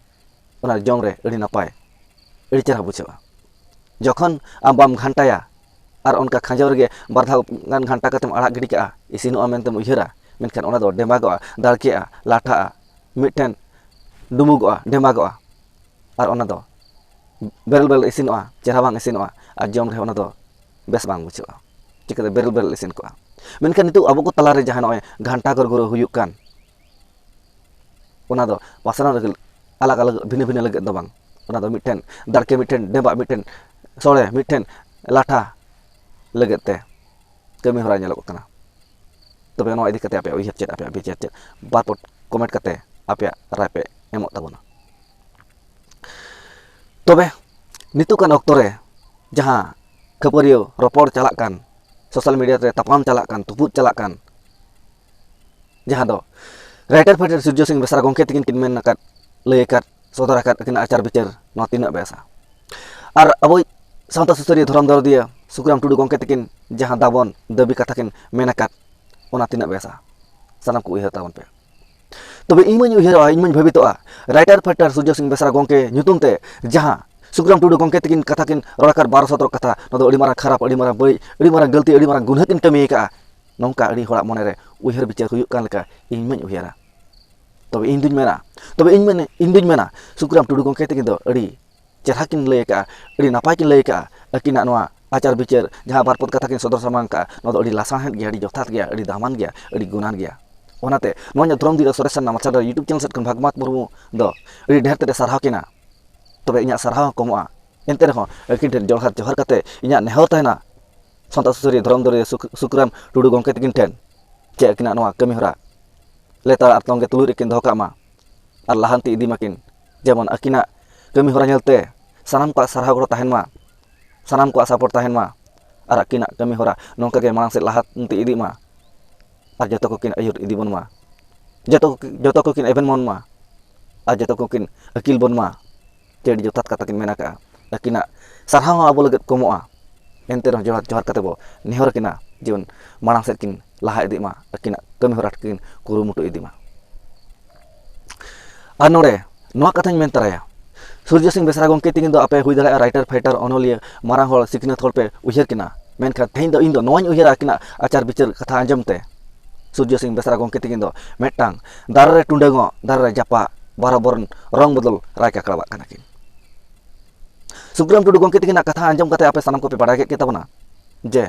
ᱚᱱᱟ ᱡᱚᱢ ᱨᱮ ᱟᱹᱰᱤ ᱱᱟᱯᱟᱭ, ᱟᱹᱰᱤ ᱪᱮᱦᱨᱟ ᱵᱩᱡᱷᱟᱹᱜᱼᱟ᱾ ᱡᱚᱠᱷᱚᱱ ᱟᱢ ᱵᱟᱢ ᱜᱷᱟᱱᱴᱟᱭᱟ ᱟᱨ ᱚᱱᱠᱟ ᱠᱷᱟᱸᱡᱚ ᱨᱮᱜᱮ ᱵᱟᱨ ᱫᱷᱟᱣ ᱜᱟᱱ ᱜᱷᱟᱱᱴᱟ ᱠᱟᱛᱮᱢ ᱟᱲᱟᱜ ᱜᱤᱰᱤ ᱠᱟᱜᱼᱟ, ᱤᱥᱤᱱᱚᱜᱼᱟ ᱢᱮᱱᱛᱮᱢ ᱩᱭᱦᱟᱹᱨᱟ, ᱢᱮᱱᱠᱷᱟᱱ ᱚᱱᱟ ᱫᱚ ᱰᱮᱢᱟᱜᱚᱜᱼᱟ, ᱫᱟᱲᱠᱮᱜᱼᱟ, ᱞᱟᱴᱷᱟᱜᱼᱟ, ᱢᱤᱫᱴᱷᱮᱱ ᱰᱩᱢᱩᱜᱚᱜᱼᱟ, ᱰᱮᱢᱟᱜᱚᱜᱼᱟ᱾ ᱟᱨ ᱚᱱᱟ ᱫᱚ ᱵᱮᱨᱮᱞ ᱵᱮᱨᱮᱞ ᱤᱥᱤᱱᱚᱜᱼᱟ, ᱪᱮᱦᱨᱟ ᱵᱟᱝ ᱤᱥᱤᱱᱚᱜᱼᱟ, ᱟᱨ ᱡᱚᱢ ᱨᱮᱦᱚᱸ ᱚᱱᱟ ᱫᱚ ᱵᱮᱥ ᱵᱟᱝ ᱵᱩᱡᱷᱟᱹᱜᱼᱟ᱾ ᱪᱤᱠᱟᱹᱛᱮ ᱵᱮᱨᱮᱞ ᱵᱮᱨᱮᱞ ᱤᱥᱤᱱ ᱠᱚᱜᱼᱟ? ᱢᱮᱱᱠᱷᱟᱱ ᱱᱤᱛᱚᱜ ᱟᱵᱚ ᱠᱚ ᱛᱟᱞᱟᱨᱮ ᱡᱟᱦᱟᱸ ᱱᱚᱜᱼᱚᱭ ᱜᱷᱟᱱᱴᱟ ᱜᱚᱨᱜᱚᱨᱚ ᱦᱩᱭᱩᱜ ᱠᱟᱱ, ᱚᱱᱟ ᱫᱚ ᱯᱟᱥᱱᱟᱣ ᱞᱟᱹᱜᱤᱫ ᱟᱞᱟᱜᱽ ᱟᱞᱟᱜᱽ, ᱵᱷᱤᱱᱟᱹ ᱵᱷᱤᱱᱟᱹ ᱞᱟᱹᱜᱤᱫ ᱫᱚ ᱵᱟᱝ, ᱚᱱᱟ ᱫᱚ ᱢᱤᱫᱴᱷᱮᱱ ᱫᱟᱲᱠᱮ, ᱢᱤᱫᱴᱷᱮᱱ ᱰᱮᱢᱵᱟᱜ, ᱢᱤᱫᱴᱷᱮᱱ ᱥᱚᱲᱮ, ᱢᱤᱫᱴᱷᱮᱱ ᱞᱟᱴᱷᱟ ᱞᱟᱹᱜᱤᱫ ᱛᱮ ᱠᱟᱹᱢᱤ ᱦᱚᱨᱟ ᱧᱮᱞᱚᱜ ᱠᱟᱱᱟ᱾ ᱛᱚᱵᱮ ᱱᱚᱣᱟ ᱤᱫᱤ ᱠᱟᱛᱮ ᱟᱯᱮᱭᱟᱜ ᱩᱭᱦᱟᱹᱨ ᱪᱮᱫ, ᱟᱯᱮᱭᱟᱜ ᱵᱤᱪᱟᱹᱨ ᱪᱮᱫ? ᱵᱟᱨ ᱯᱚᱫ ᱠᱚᱢᱮᱱᱴ ᱠᱟᱛᱮ ᱟᱯᱮᱭᱟᱜ ᱨᱟᱭ ᱯᱮ ᱮᱢᱚᱜ ᱛᱟᱵᱚᱱᱟ᱾ ᱛᱚᱵᱮ ᱱᱤᱛᱚᱜ ᱜᱟᱱ ᱚᱠᱛᱚ ᱨᱮ ᱡᱟᱦᱟᱸ ᱠᱷᱟᱹᱯᱟᱹᱨᱤᱭᱟᱹ ᱨᱚᱯᱚᱲ ᱪᱟᱞᱟᱜ ᱠᱟᱱ, ᱥᱳᱥᱟᱞ ᱢᱤᱰᱤᱭᱟ ᱨᱮ ᱛᱟᱯᱟᱢ ᱪᱟᱞᱟᱜ ᱠᱟᱱ, ᱛᱩᱯᱩᱫ ᱪᱟᱞᱟᱜ ᱠᱟᱱ, ᱡᱟᱦᱟᱸ ᱫᱚ ᱨᱟᱭᱴᱟᱨ ᱯᱷᱟᱭᱴᱟᱨ ᱥᱩᱨᱡᱚ ᱥᱤᱝ ᱵᱮᱥᱨᱟ ᱜᱚᱢᱠᱮ ᱛᱟᱹᱠᱤᱱ ᱠᱤᱱ ᱢᱮᱱ ᱟᱠᱟᱫ, ᱞᱟᱹᱭ ᱟᱠᱟᱫ, ᱥᱚᱫᱚᱨ ᱟᱠᱟᱫ ᱟᱹᱠᱤᱱᱟᱜ ᱟᱪᱟᱨ ᱵᱤᱪᱟᱹᱨ, ᱱᱚᱣᱟ ᱛᱤᱱᱟᱹᱜ ᱵᱮᱥᱟ? ᱟᱨ ᱟᱵᱚᱭᱤᱡ ᱥᱟᱶᱛᱟ ᱥᱩᱥᱟᱹᱨᱤᱭᱟᱹ, ᱫᱷᱚᱨᱚᱢ ᱫᱚᱨᱚᱫᱤᱭᱟᱹ ᱥᱩᱠᱨᱟᱢ ᱴᱩᱰᱩ ᱜᱚᱢᱠᱮ ᱛᱟᱹᱠᱤᱱ ᱡᱟᱦᱟᱸ ᱫᱟᱵᱚᱱ ᱫᱟᱹᱵᱤ ᱠᱟᱛᱷᱟ ᱠᱤᱱ ᱢᱮᱱ ᱟᱠᱟᱫ, ᱚᱱᱟ ᱛᱤᱱᱟᱹᱜ ᱵᱮᱥᱟ? ᱥᱟᱱᱟᱢ ᱠᱚ ᱩᱭᱦᱟᱹᱨ ᱛᱟᱵᱚᱱ ᱯᱮ᱾ ᱛᱚᱵᱮ ᱤᱧ ᱢᱟᱧ ᱩᱭᱦᱟᱹᱨᱚᱜᱼᱟ, ᱤᱧ ᱢᱟᱧ ᱵᱷᱟᱹᱵᱤᱛᱚᱜᱼᱟ, ᱨᱟᱭᱴᱟᱨ ᱯᱷᱟᱭᱴᱟᱨ ᱥᱩᱨᱡᱚ ᱥᱤᱝ ᱵᱮᱥᱨᱟ ᱜᱚᱢᱠᱮ ᱧᱩᱛᱩᱢ ᱛᱮ ᱡᱟᱦᱟᱸ ᱥᱩᱠᱨᱟᱢ ᱴᱩᱰᱩ ᱜᱚᱢᱠᱮ ᱛᱟᱹᱠᱤᱱ ᱠᱟᱛᱷᱟ ᱠᱤᱱ ᱨᱚᱲ ᱟᱠᱟᱫ, ᱵᱟᱨᱚ ᱥᱚᱛᱨᱚ ᱠᱟᱛᱷᱟ, ᱱᱚᱣᱟ ᱫᱚ ᱟᱹᱰᱤ ᱢᱟᱨᱟᱝ ᱠᱷᱟᱨᱟᱯ, ᱟᱹᱰᱤ ᱢᱟᱨᱟᱝ ᱵᱟᱹᱲᱤᱡ, ᱟᱹᱰᱤ ᱢᱟᱨᱟᱝ ᱜᱟᱹᱞᱛᱤ, ᱟᱹᱰᱤ ᱢᱟᱨᱟᱝ ᱜᱩᱱᱦᱟᱹ ᱠᱤᱱ ᱠᱟᱹᱢᱤ ᱟᱠᱟᱫᱼᱟ᱾ ᱱᱚᱝᱠᱟ ᱟᱹᱰᱤ ᱦᱚᱲᱟᱜ ᱢᱚᱱᱮᱨᱮ ᱩᱭᱦᱟᱹᱨ ᱵᱤᱪᱟᱹᱨ ᱦᱩᱭᱩᱜ ᱠᱟᱱ ᱞᱮᱠᱟ ᱤᱧ ᱢᱟᱧ ᱩᱭᱦᱟᱹᱨᱟ᱾ ᱛᱚᱵᱮ ᱤᱧ ᱫᱩᱧ ᱢᱮᱱᱟ, ᱛᱚᱵᱮ ᱤᱧ ᱢᱮᱱ, ᱤᱧ ᱫᱩᱧ ᱢᱮᱱᱟ, ᱥᱩᱠᱨᱟᱢ ᱴᱩᱰᱩ ᱜᱚᱢᱠᱮ ᱛᱟᱹᱠᱤᱱ ᱫᱚ ᱟᱹᱰᱤ ᱪᱮᱦᱨᱟ ᱠᱤᱱ ᱞᱟᱹᱭ ᱟᱠᱟᱫᱼᱟ, ᱟᱹᱰᱤ ᱱᱟᱯᱟᱭ ᱠᱤᱱ ᱞᱟᱹᱭ ᱟᱠᱟᱫᱼᱟ᱾ ᱟᱹᱠᱤᱱᱟᱜ ᱱᱚᱣᱟ ᱟᱪᱟᱨ ᱵᱤᱪᱟᱹᱨ, ᱡᱟᱦᱟᱸ ᱵᱟᱨ ᱯᱚᱫ ᱠᱟᱛᱷᱟ ᱠᱤᱱ ᱥᱚᱫᱚᱨ ᱥᱟᱢᱟᱝ ᱟᱠᱟᱫᱼᱟ, ᱱᱚᱣᱟ ᱫᱚ ᱟᱹᱰᱤ ᱞᱟᱥᱟᱲᱦᱮᱫ ᱜᱮᱭᱟ, ᱟᱹᱰᱤ ᱡᱚᱛᱷᱟᱛ ᱜᱮᱭᱟ, ᱟᱹᱰᱤ ᱫᱟᱢᱟᱱ ᱜᱮᱭᱟ, ᱟᱹᱰᱤ ᱜᱩᱱᱟᱱ ᱜᱮᱭᱟ᱾ ᱚᱱᱟᱛᱮ ᱱᱚᱣᱟ ᱤᱧᱟᱹᱜ ᱫᱷᱚᱨᱚᱢ ᱫᱤᱫᱟ ᱥᱚᱨᱮᱥ ᱥᱟᱨᱱᱟ ᱢᱟᱨᱥᱟᱞ ᱰᱟᱦᱟᱨ YouTube channel ᱥᱮᱫ ᱠᱷᱚᱱ ᱵᱷᱟᱜᱽᱢᱟᱛ ᱢᱩᱨᱢᱩ ᱫᱚ ᱟᱹᱰᱤ ᱰᱷᱮᱨ ᱛᱮᱫ ᱮ ᱥᱟᱨᱦᱟᱣ ᱠᱤᱱᱟ᱾ ᱛᱚᱵᱮ ᱤᱧᱟᱹᱜ ᱥᱟᱨᱦᱟᱣ ᱦᱚᱸ ᱠᱚᱢᱚᱜᱼᱟ᱾ ᱮᱱᱛᱮ ᱨᱮᱦᱚᱸ ᱟᱹᱠᱤᱱ ᱴᱷᱮᱱ ᱡᱚᱦᱟᱨ, ᱡᱚᱦᱟᱨ ᱠᱟᱛᱮ ᱤᱧᱟᱹᱜ ᱱᱮᱦᱚᱨ ᱛᱟᱦᱮᱱᱟ, ᱥᱟᱶᱛᱟ ᱥᱩᱥᱟᱹᱨᱤᱭᱟᱹ, ᱫᱷᱚᱨᱚᱢ ᱫᱚᱨᱭᱟ ᱥᱩᱠ-, ᱥᱩᱠᱨᱟᱢ ᱴᱩᱰᱩ ᱜᱚᱢᱠᱮ ᱛᱟᱹᱠᱤᱱ ᱴᱷᱮᱱ, ᱪᱮ ᱟᱹᱠᱤᱱᱟᱜ ᱱᱚᱣᱟ ᱠᱟᱹᱢᱤ ᱦᱚᱨᱟ ᱞᱮᱛᱟᱲ ᱟᱨ ᱛᱚᱝᱜᱮ ᱛᱩᱞᱩᱡ ᱨᱮᱠᱤᱱ ᱫᱚᱦᱚ ᱠᱟᱜ ᱢᱟ ᱟᱨ ᱞᱟᱦᱟᱱᱛᱤ ᱤᱫᱤ ᱢᱟᱠᱤᱱ᱾ ᱡᱮᱢᱚᱱ ᱟᱹᱠᱤᱱᱟᱜ ᱠᱟᱹᱢᱤ ᱦᱚᱨᱟ ᱧᱮᱞᱛᱮ ᱥᱟᱱᱟᱢ ᱠᱚᱣᱟᱜ ᱥᱟᱨᱦᱟᱣ ᱜᱚᱲᱚ ᱛᱟᱦᱮᱱ ᱢᱟ, ᱥᱟᱱᱟᱢ ᱠᱚᱣᱟᱜ support ᱛᱟᱦᱮᱱ ᱢᱟ ᱟᱨ ᱟᱹᱠᱤᱱᱟᱜ ᱠᱟᱹᱢᱤ ᱦᱚᱨᱟ ᱱᱚᱝᱠᱟ ᱜᱮ ᱢᱟᱲᱟᱝ ᱥᱮᱫ ᱞᱟᱦᱟᱱᱛᱤ ᱤᱫᱤᱜ ᱢᱟ᱾ ᱟᱨ ᱡᱚᱛᱚ ᱠᱚᱠᱤᱱ ᱟᱹᱭᱩᱨ ᱤᱫᱤ ᱵᱚᱱ ᱢᱟ, ᱡᱚᱛᱚ ᱠᱚ-, ᱡᱚᱛᱚ ᱠᱚᱠᱤᱱ ᱮᱵᱷᱮᱱ ᱵᱚᱱ ᱢᱟ ᱟᱨ ᱡᱚᱛᱚ ᱠᱚᱠᱤᱱ ᱟᱹᱠᱤᱞ ᱵᱚᱱ ᱢᱟ᱾ ᱪᱮ ᱟᱹᱰᱤ ᱡᱚᱛᱷᱟᱛ ᱠᱟᱛᱷᱟ ᱠᱤᱱ ᱢᱮᱱ ᱟᱠᱟᱫᱼᱟ᱾ ᱟᱹᱠᱤᱱᱟᱜ ᱥᱟᱨᱦᱟᱣ ᱦᱚᱸ ᱟᱵᱚ ᱞᱟᱹᱜᱤᱫ ᱠᱚᱢᱚᱜᱼᱟ᱾ ᱮᱱᱛᱮ ᱨᱮᱦᱚᱸ ᱡᱚᱦᱟᱨ, ᱡᱚᱦᱟᱨ ᱠᱟᱛᱮ ᱵᱚ ᱱᱮᱦᱚᱨ ᱟᱹᱠᱤᱱᱟ ᱡᱮ ᱢᱟᱲᱟᱝ ᱥᱮᱫ ᱠᱤᱱ ᱞᱟᱦᱟ ᱤᱫᱤᱜ ᱢᱟ, ᱟᱹᱠᱤᱱᱟᱜ ᱠᱟᱹᱢᱤ ᱦᱚᱨᱟ ᱠᱤᱱ ᱠᱩᱨᱩᱢᱩᱴᱩ ᱤᱫᱤ ᱢᱟ᱾ ᱟᱨ ᱱᱚᱰᱮ ᱱᱚᱣᱟ ᱠᱟᱛᱷᱟᱧ ᱢᱮᱱ ᱛᱟᱨᱟᱭᱟ, ᱥᱩᱨᱡᱚ ᱥᱤᱝ ᱵᱮᱥᱨᱟ ᱜᱚᱢᱠᱮ ᱛᱤᱠᱤᱱ ᱫᱚ ᱟᱯᱮ ᱦᱩᱭ ᱫᱟᱲᱮᱭᱟᱜᱼᱟ writer, fighter, ᱚᱱᱚᱞᱤᱭᱟᱹ, ᱢᱟᱨᱟᱝ ᱦᱚᱲ, ᱥᱤᱠᱷᱱᱟᱹᱛ ᱦᱚᱲ ᱯᱮ ᱩᱭᱦᱟᱹᱨ ᱠᱤᱱᱟ, ᱢᱮᱱᱠᱷᱟᱱ ᱛᱮᱦᱮᱧ ᱫᱚ ᱤᱧ ᱫᱚ ᱱᱚᱣᱟᱧ ᱩᱭᱦᱟᱹᱨᱟ ᱟᱹᱠᱤᱱᱟᱜ ᱟᱪᱟᱨ ᱵᱤᱪᱟᱹᱨ ᱠᱟᱛᱷᱟ ᱟᱸᱡᱚᱢ ᱛᱮ᱾ ᱥᱩᱨᱡᱚ ᱥᱤᱝ ᱵᱮᱥᱨᱟ ᱜᱚᱢᱠᱮ ᱛᱤᱠᱤᱱ ᱫᱚ ᱢᱤᱫᱴᱟᱝ ᱫᱟᱨᱮ ᱨᱮ ᱴᱩᱰᱟᱹᱝᱚᱜ, ᱫᱟᱨᱮ ᱨᱮ ᱡᱟᱯᱟᱜ, ᱵᱟᱨᱚ ᱵᱚᱨᱚᱱ ᱨᱚᱝ ᱵᱚᱫᱚᱞ ᱨᱟᱭ ᱠᱟᱠᱲᱟᱣᱟᱜ ᱠᱟᱱᱟ ᱠᱤᱱ᱾ ᱥᱩᱠᱨᱟᱢ ᱴᱩᱰᱩ ᱜᱚᱢᱠᱮ ᱛᱤᱠᱤᱱᱟᱜ ᱠᱟᱛᱷᱟ ᱟᱸᱡᱚᱢ ᱠᱟᱛᱮ ᱟᱯᱮ ᱥᱟᱱᱟᱢ ᱠᱚᱯᱮ ᱵᱟᱲᱟᱭ ᱠᱮᱫ ᱜᱮ ᱛᱟᱵᱚᱱᱟ ᱡᱮ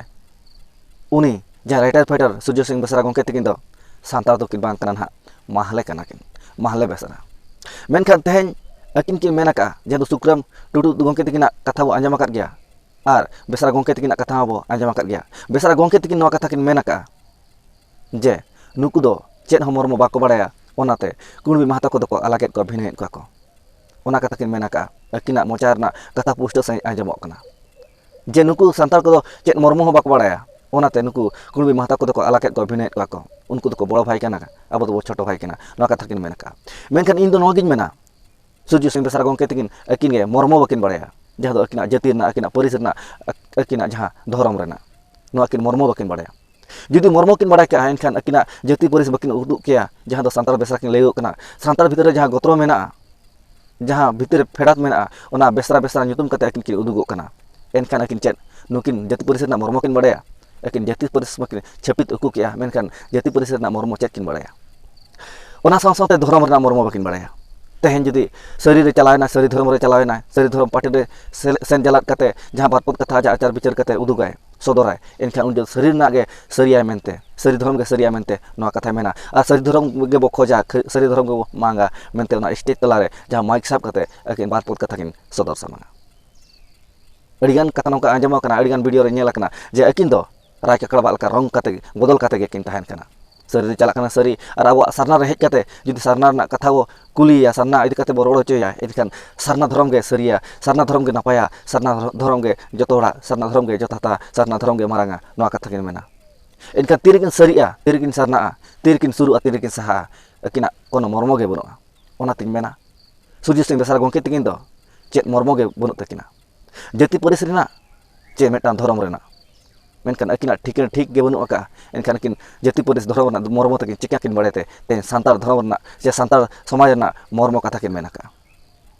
ᱩᱱᱤ ᱡᱟᱦᱟᱸ writer, fighter ᱥᱩᱨᱡᱚ ᱥᱤᱝ ᱵᱮᱥᱨᱟ ᱜᱚᱢᱠᱮ ᱛᱤᱠᱤᱱ ᱫᱚ ᱥᱟᱱᱛᱟᱲ ᱫᱚᱠᱤᱱ ᱵᱟᱝ ᱠᱟᱱᱟ ᱱᱟᱦᱟᱜ, ᱢᱟᱦᱞᱮ ᱠᱟᱱᱟ ᱠᱤᱱ, ᱢᱟᱦᱞᱮ ᱵᱮᱥᱨᱟ᱾ ᱢᱮᱱᱠᱷᱟᱱ ᱛᱮᱦᱮᱧ ᱟᱹᱠᱤᱱ ᱠᱤᱱ ᱢᱮᱱ ᱟᱠᱟᱫᱼᱟ, ᱡᱟᱦᱟᱸ ᱫᱚ ᱥᱩᱠᱨᱟᱢ ᱴᱩᱰᱩ ᱜᱚᱢᱠᱮ ᱛᱤᱠᱤᱱᱟᱜ ᱠᱟᱛᱷᱟ ᱵᱚ ᱟᱸᱡᱚᱢ ᱟᱠᱟᱫ ᱜᱮᱭᱟ ᱟᱨ ᱵᱮᱥᱨᱟ ᱜᱚᱢᱠᱮ ᱛᱤᱠᱤᱱᱟᱜ ᱠᱟᱛᱷᱟ ᱦᱚᱸ ᱵᱚ ᱟᱸᱡᱚᱢ ᱟᱠᱟᱫ ᱜᱮᱭᱟ᱾ ᱵᱮᱥᱨᱟ ᱜᱚᱢᱠᱮ ᱛᱤᱠᱤᱱ ᱱᱚᱣᱟ ᱠᱟᱛᱷᱟ ᱠᱤᱱ ᱢᱮᱱ ᱟᱠᱟᱫᱼᱟ ᱡᱮ ᱱᱩᱠᱩ ᱫᱚ ᱪᱮᱫ ᱦᱚᱸ ᱢᱚᱨᱢᱚ ᱵᱟᱠᱚ ᱵᱟᱲᱟᱭᱟ, ᱚᱱᱟᱛᱮ ᱠᱩᱬᱵᱤ ᱢᱟᱦᱟᱛᱟ ᱠᱚᱫᱚ ᱠᱚ ᱟᱞᱟᱜᱮᱫ ᱠᱚᱣᱟ, ᱵᱷᱤᱱᱟᱹᱭᱮᱫ ᱠᱚᱣᱟ ᱠᱚ᱾ ᱚᱱᱟ ᱠᱟᱛᱷᱟ ᱠᱤᱱ ᱢᱮᱱ ᱟᱠᱟᱫᱼᱟ᱾ ᱟᱹᱠᱤᱱᱟᱜ ᱢᱚᱪᱟ ᱨᱮᱱᱟᱜ ᱠᱟᱛᱷᱟ ᱯᱩᱥᱴᱟᱹᱣ ᱥᱟᱺᱦᱤᱡ ᱟᱸᱡᱚᱢᱚᱜ ᱠᱟᱱᱟ ᱡᱮ ᱱᱩᱠᱩ ᱥᱟᱱᱛᱟᱲ ᱠᱚᱫᱚ ᱪᱮᱫ ᱢᱚᱨᱢᱚ ᱦᱚᱸ ᱵᱟᱠᱚ ᱵᱟᱲᱟᱭᱟ, ᱚᱱᱟᱛᱮ ᱱᱩᱠᱩ ᱠᱩᱬᱵᱤ ᱢᱟᱦᱟᱛᱟ ᱠᱚᱫᱚ ᱠᱚ ᱟᱞᱟᱜᱮᱫ ᱠᱚᱣᱟ, ᱵᱷᱤᱱᱟᱹᱭᱮᱫ ᱠᱚᱣᱟ ᱠᱚ᱾ ᱩᱱᱠᱩ ᱫᱚᱠᱚ ᱵᱚᱲᱚ ᱵᱷᱟᱭ ᱠᱟᱱᱟ, ᱟᱵᱚ ᱫᱚᱵᱚ ᱪᱷᱳᱴᱳ ᱵᱷᱟᱭ ᱠᱟᱱᱟ, ᱱᱚᱣᱟ ᱠᱟᱛᱷᱟ ᱠᱤᱱ ᱢᱮᱱ ᱟᱠᱟᱫᱼᱟ᱾ ᱢᱮᱱᱠᱷᱟᱱ ᱤᱧ ᱫᱚ ᱱᱚᱣᱟ ᱜᱤᱧ ᱢᱮᱱᱟ, ᱥᱩᱨᱡᱚ ᱥᱤᱝ ᱵᱮᱥᱨᱟ ᱜᱚᱢᱠᱮ ᱛᱤᱠᱤᱱ ᱟᱹᱠᱤᱱ ᱜᱮ ᱢᱚᱨᱢᱚ ᱵᱟᱹᱠᱤᱱ ᱵᱟᱲᱟᱭᱟ, ᱡᱟᱦᱟᱸ ᱫᱚ ᱟᱹᱠᱤᱱᱟᱜ ᱡᱟᱹᱛᱤ ᱨᱮᱱᱟᱜ, ᱟᱹᱠᱤᱱᱟᱜ ᱯᱟᱹᱨᱤᱥ ᱨᱮᱱᱟᱜ, ᱟᱹᱠᱤᱱᱟᱜ ᱡᱟᱦᱟᱸ ᱫᱷᱚᱨᱚᱢ ᱨᱮᱱᱟᱜ, ᱱᱚᱣᱟ ᱟᱹᱠᱤᱱ ᱢᱚᱨᱢᱚ ᱵᱟᱹᱠᱤᱱ ᱵᱟᱲᱟᱭᱟ᱾ ᱡᱩᱫᱤ ᱢᱚᱨᱢᱚ ᱠᱤᱱ ᱵᱟᱲᱟᱭ ᱠᱟᱜᱼᱟ, ᱮᱱᱠᱷᱟᱱ ᱟᱹᱠᱤᱱᱟᱜ ᱡᱟᱹᱛᱤ ᱯᱟᱹᱨᱤᱥ ᱵᱟᱹᱠᱤᱱ ᱩᱫᱩᱜ ᱠᱮᱭᱟ, ᱡᱟᱦᱟᱸ ᱫᱚ ᱥᱟᱱᱛᱟᱲ ᱵᱮᱥᱨᱟ ᱠᱤᱱ ᱞᱟᱹᱭᱚᱜ ᱠᱟᱱᱟ᱾ ᱥᱟᱱᱛᱟᱲ ᱵᱷᱤᱛᱨᱤ ᱨᱮ ᱡᱟᱦᱟᱸ ᱜᱚᱛᱨᱚ ᱢᱮᱱᱟᱜᱼᱟ, ᱡᱟᱦᱟᱸ ᱵᱷᱤᱛᱤᱨ ᱨᱮ ᱯᱷᱮᱰᱟᱛ ᱢᱮᱱᱟᱜᱼᱟ, ᱚᱱᱟ ᱵᱮᱥᱨᱟ ᱵᱮᱥᱨᱟ ᱧᱩᱛᱩᱢ ᱠᱟᱛᱮ ᱟᱹᱠᱤᱱ ᱠᱤᱱ ᱩᱫᱩᱜᱚᱜ ᱠᱟᱱᱟ᱾ ᱮᱱᱠᱷᱟᱱ ᱟᱹᱠᱤᱱ ᱪᱮᱫ ᱱᱩᱠᱤᱱ ᱡᱟᱹᱛᱤ ᱯᱟᱹᱨᱤᱥ ᱨᱮᱱᱟᱜ ᱢᱚᱨᱢᱚ ᱠᱤᱱ ᱵᱟᱲᱟᱭᱟ? ᱟᱹᱠᱤᱱ ᱡᱟᱹᱛᱤ ᱯᱟᱹᱨᱤᱥ ᱢᱟᱠᱤᱱ ᱪᱷᱟᱹᱯᱤᱛ ᱩᱠᱩ ᱠᱮᱜᱼᱟ, ᱢᱮᱱᱠᱷᱟᱱ ᱡᱟᱹᱛᱤ ᱯᱟᱹᱨᱤᱥ ᱨᱮᱱᱟᱜ ᱢᱚᱨᱢᱚ ᱪᱮᱫ ᱠᱤᱱ ᱵᱟᱲᱟᱭᱟ? ᱚᱱᱟ ᱥᱟᱶ ᱥᱟᱶᱛᱮ ᱫᱷᱚᱨᱚᱢ ᱨᱮᱱᱟᱜ ᱢᱚᱨᱢᱚ ᱵᱟᱹᱠᱤᱱ ᱵᱟᱲᱟᱭᱟ᱾ ᱛᱮᱦᱮᱧ ᱡᱩᱫᱤ ᱥᱟᱹᱨᱤ ᱨᱮ ᱪᱟᱞᱟᱣᱮᱱᱟ, ᱥᱟᱹᱨᱤ ᱫᱷᱚᱨᱚᱢ ᱨᱮ ᱪᱟᱞᱟᱣᱮᱱᱟ, ᱥᱟᱹᱨᱤ ᱫᱷᱚᱨᱚᱢ ᱯᱟᱹᱴᱤ ᱨᱮ ᱥᱮᱞ- ᱥᱮᱱ ᱪᱟᱞᱟᱜ ᱠᱟᱛᱮ ᱡᱟᱦᱟᱸ ᱵᱟᱨ ᱯᱚᱫ ᱠᱟᱛᱷᱟ ᱟᱡᱟᱜ ᱟᱪᱟᱨ ᱵᱤᱪᱟᱹᱨ ᱠᱟᱛᱮ ᱩᱫᱩᱜᱟᱭ, ᱥᱚᱫᱚᱨᱟᱭ, ᱮᱱᱠᱷᱟᱱ ᱩᱱᱤ ᱫᱚ ᱥᱟᱹᱨᱤ ᱨᱮᱱᱟᱜ ᱜᱮ ᱥᱟᱹᱨᱤᱭᱟᱭ ᱢᱮᱱᱛᱮ, ᱥᱟᱹᱨᱤ ᱫᱷᱚᱨᱚᱢ ᱜᱮ ᱥᱟᱹᱨᱤᱭᱟᱭ ᱢᱮᱱᱛᱮ ᱱᱚᱣᱟ ᱠᱟᱛᱷᱟᱭ ᱢᱮᱱᱟ᱾ ᱟᱨ ᱥᱟᱹᱨᱤ ᱫᱷᱚᱨᱚᱢ ᱜᱮᱵᱚ ᱠᱷᱚᱡᱟ, ᱠᱷᱟᱹ- ᱥᱟᱹᱨᱤ ᱫᱷᱚᱨᱚᱢ ᱜᱮᱵᱚ ᱢᱟᱜᱟ ᱢᱮᱱᱛᱮ ᱚᱱᱟ ᱥᱴᱮᱡᱽ ᱛᱟᱞᱟᱨᱮ ᱡᱟᱦᱟᱸ ᱢᱟᱭᱤᱠ ᱥᱟᱵ ᱠᱟᱛᱮ ᱟᱹᱠᱤᱱ ᱵᱟᱨ ᱯᱚᱫ ᱠᱟᱛᱷᱟ ᱠᱤᱱ ᱥᱚᱫᱚᱨ ᱥᱟᱢᱟᱝᱟ᱾ ᱟᱹᱰᱤᱜᱟᱱ ᱠᱟᱛᱷᱟ ᱱᱚᱝᱠᱟ ᱟᱸᱡᱚᱢ ᱟᱠᱟᱱᱟ, ᱟᱹᱰᱤᱜᱟᱱ ᱵᱷᱤᱰᱤᱭᱳ ᱨᱮ ᱧᱮᱞ ᱟᱠᱟᱱᱟ ᱡᱮ ᱟᱹᱠᱤᱱ ᱫᱚ ᱨᱟᱭ ᱠᱟᱠᱲᱟᱵᱟᱜ ᱞᱮᱠᱟ ᱨᱚᱝ ᱠᱟᱛᱮ, ᱵᱚᱫᱚᱞ ᱠᱟᱛᱮ ᱜᱮᱠᱤᱱ ᱛᱟᱦᱮᱱ ᱠᱟᱱᱟ᱾ ᱥᱟᱹᱨᱤ ᱨᱮ ᱪᱟᱞᱟᱜ ᱠᱟᱱᱟ ᱥᱟᱹᱨᱤ, ᱟᱨ ᱟᱵᱚᱣᱟᱜ ᱥᱟᱨᱱᱟ ᱨᱮ ᱦᱮᱡ ᱠᱟᱛᱮ ᱡᱩᱫᱤ ᱥᱟᱨᱱᱟ ᱨᱮᱱᱟᱜ ᱠᱟᱛᱷᱟ ᱵᱚ ᱠᱩᱞᱤᱭᱮᱭᱟ, ᱥᱟᱨᱱᱟ ᱤᱫᱤ ᱠᱟᱛᱮ ᱵᱚ ᱨᱚᱲ ᱦᱚᱪᱚᱭᱟ, ᱮᱱᱠᱷᱟᱱ ᱥᱟᱨᱱᱟ ᱫᱷᱚᱨᱚᱢ ᱜᱮ ᱥᱟᱹᱨᱤᱭᱟ, ᱥᱟᱨᱱᱟ ᱫᱷᱚᱨᱚᱢ ᱜᱮ ᱱᱟᱯᱟᱭᱟ, ᱥᱟᱨᱱᱟ ᱫᱷᱚᱨᱚᱢ ᱜᱮ ᱡᱚᱛᱚ ᱦᱚᱲᱟᱜ, ᱥᱟᱨᱱᱟ ᱫᱷᱚᱨᱚᱢ ᱜᱮ ᱡᱚᱛᱷᱟᱛᱟ, ᱥᱟᱨᱱᱟ ᱫᱷᱚᱨᱚᱢ ᱜᱮ ᱢᱟᱨᱟᱝᱟ, ᱱᱚᱣᱟ ᱠᱟᱛᱷᱟ ᱠᱤᱱ ᱢᱮᱱᱟ᱾ ᱮᱱᱠᱷᱟᱱ ᱛᱤᱨᱮᱠᱤᱱ ᱥᱟᱹᱨᱤᱜᱼᱟ, ᱛᱤᱨᱮᱠᱤᱱ ᱥᱟᱨᱱᱟᱜᱼᱟ, ᱛᱤᱨᱮᱠᱤᱱ ᱥᱩᱨᱩᱜᱼᱟ, ᱛᱤᱨᱮᱠᱤᱱ ᱥᱟᱦᱟᱜᱼᱟ, ᱟᱹᱠᱤᱱᱟᱜ ᱠᱳᱱᱳ ᱢᱚᱨᱢᱚ ᱜᱮ ᱵᱟᱹᱱᱩᱜᱼᱟ᱾ ᱚᱱᱟᱛᱤᱧ ᱢᱮᱱᱟ, ᱥᱩᱨᱡᱚ ᱥᱤᱝ ᱵᱮᱥᱨᱟ ᱜᱚᱢᱠᱮ ᱛᱟᱹᱠᱤᱱ ᱫᱚ ᱪᱮᱫ ᱢᱚᱨᱢᱚ ᱜᱮ ᱵᱟᱹᱱᱩᱜ ᱛᱟᱹᱠᱤᱱᱟ᱾ ᱡᱟᱹᱛᱤ ᱯᱟᱹᱨᱤᱥ ᱨᱮᱱᱟᱜ ᱪᱮ ᱢᱤᱫᱴᱟᱝ ᱫᱷᱚᱨᱚᱢ ᱨᱮᱱᱟᱜ, ᱢᱮᱱᱠᱷᱟᱱ ᱟᱹᱠᱤᱱᱟᱜ ᱴᱷᱤᱠᱟᱹᱱᱟ ᱴᱷᱤᱠ ᱜᱮ ᱵᱟᱹᱱᱩᱜ ᱟᱠᱟᱫᱼᱟ᱾ ᱮᱱᱠᱷᱟᱱ ᱟᱹᱠᱤᱱ ᱡᱟᱹᱛᱤ ᱯᱟᱹᱨᱤᱥ ᱫᱷᱚᱨᱚᱢ ᱨᱮᱱᱟᱜ ᱢᱚᱨᱢᱚ ᱛᱟᱹᱠᱤᱱ ᱪᱤᱠᱟᱹ ᱠᱤᱱ ᱵᱟᱲᱟᱭ ᱛᱮ ᱛᱮᱦᱮᱧ ᱥᱟᱱᱛᱟᱲ ᱫᱷᱚᱨᱚᱢ ᱨᱮᱱᱟᱜ ᱪᱮ ᱥᱟᱱᱛᱟᱲ ᱥᱚᱢᱟᱡᱽ ᱨᱮᱱᱟᱜ ᱢᱚᱨᱢᱚ ᱠᱟᱛᱷᱟ ᱠᱤᱱ ᱢᱮᱱ ᱟᱠᱟᱫᱼᱟ?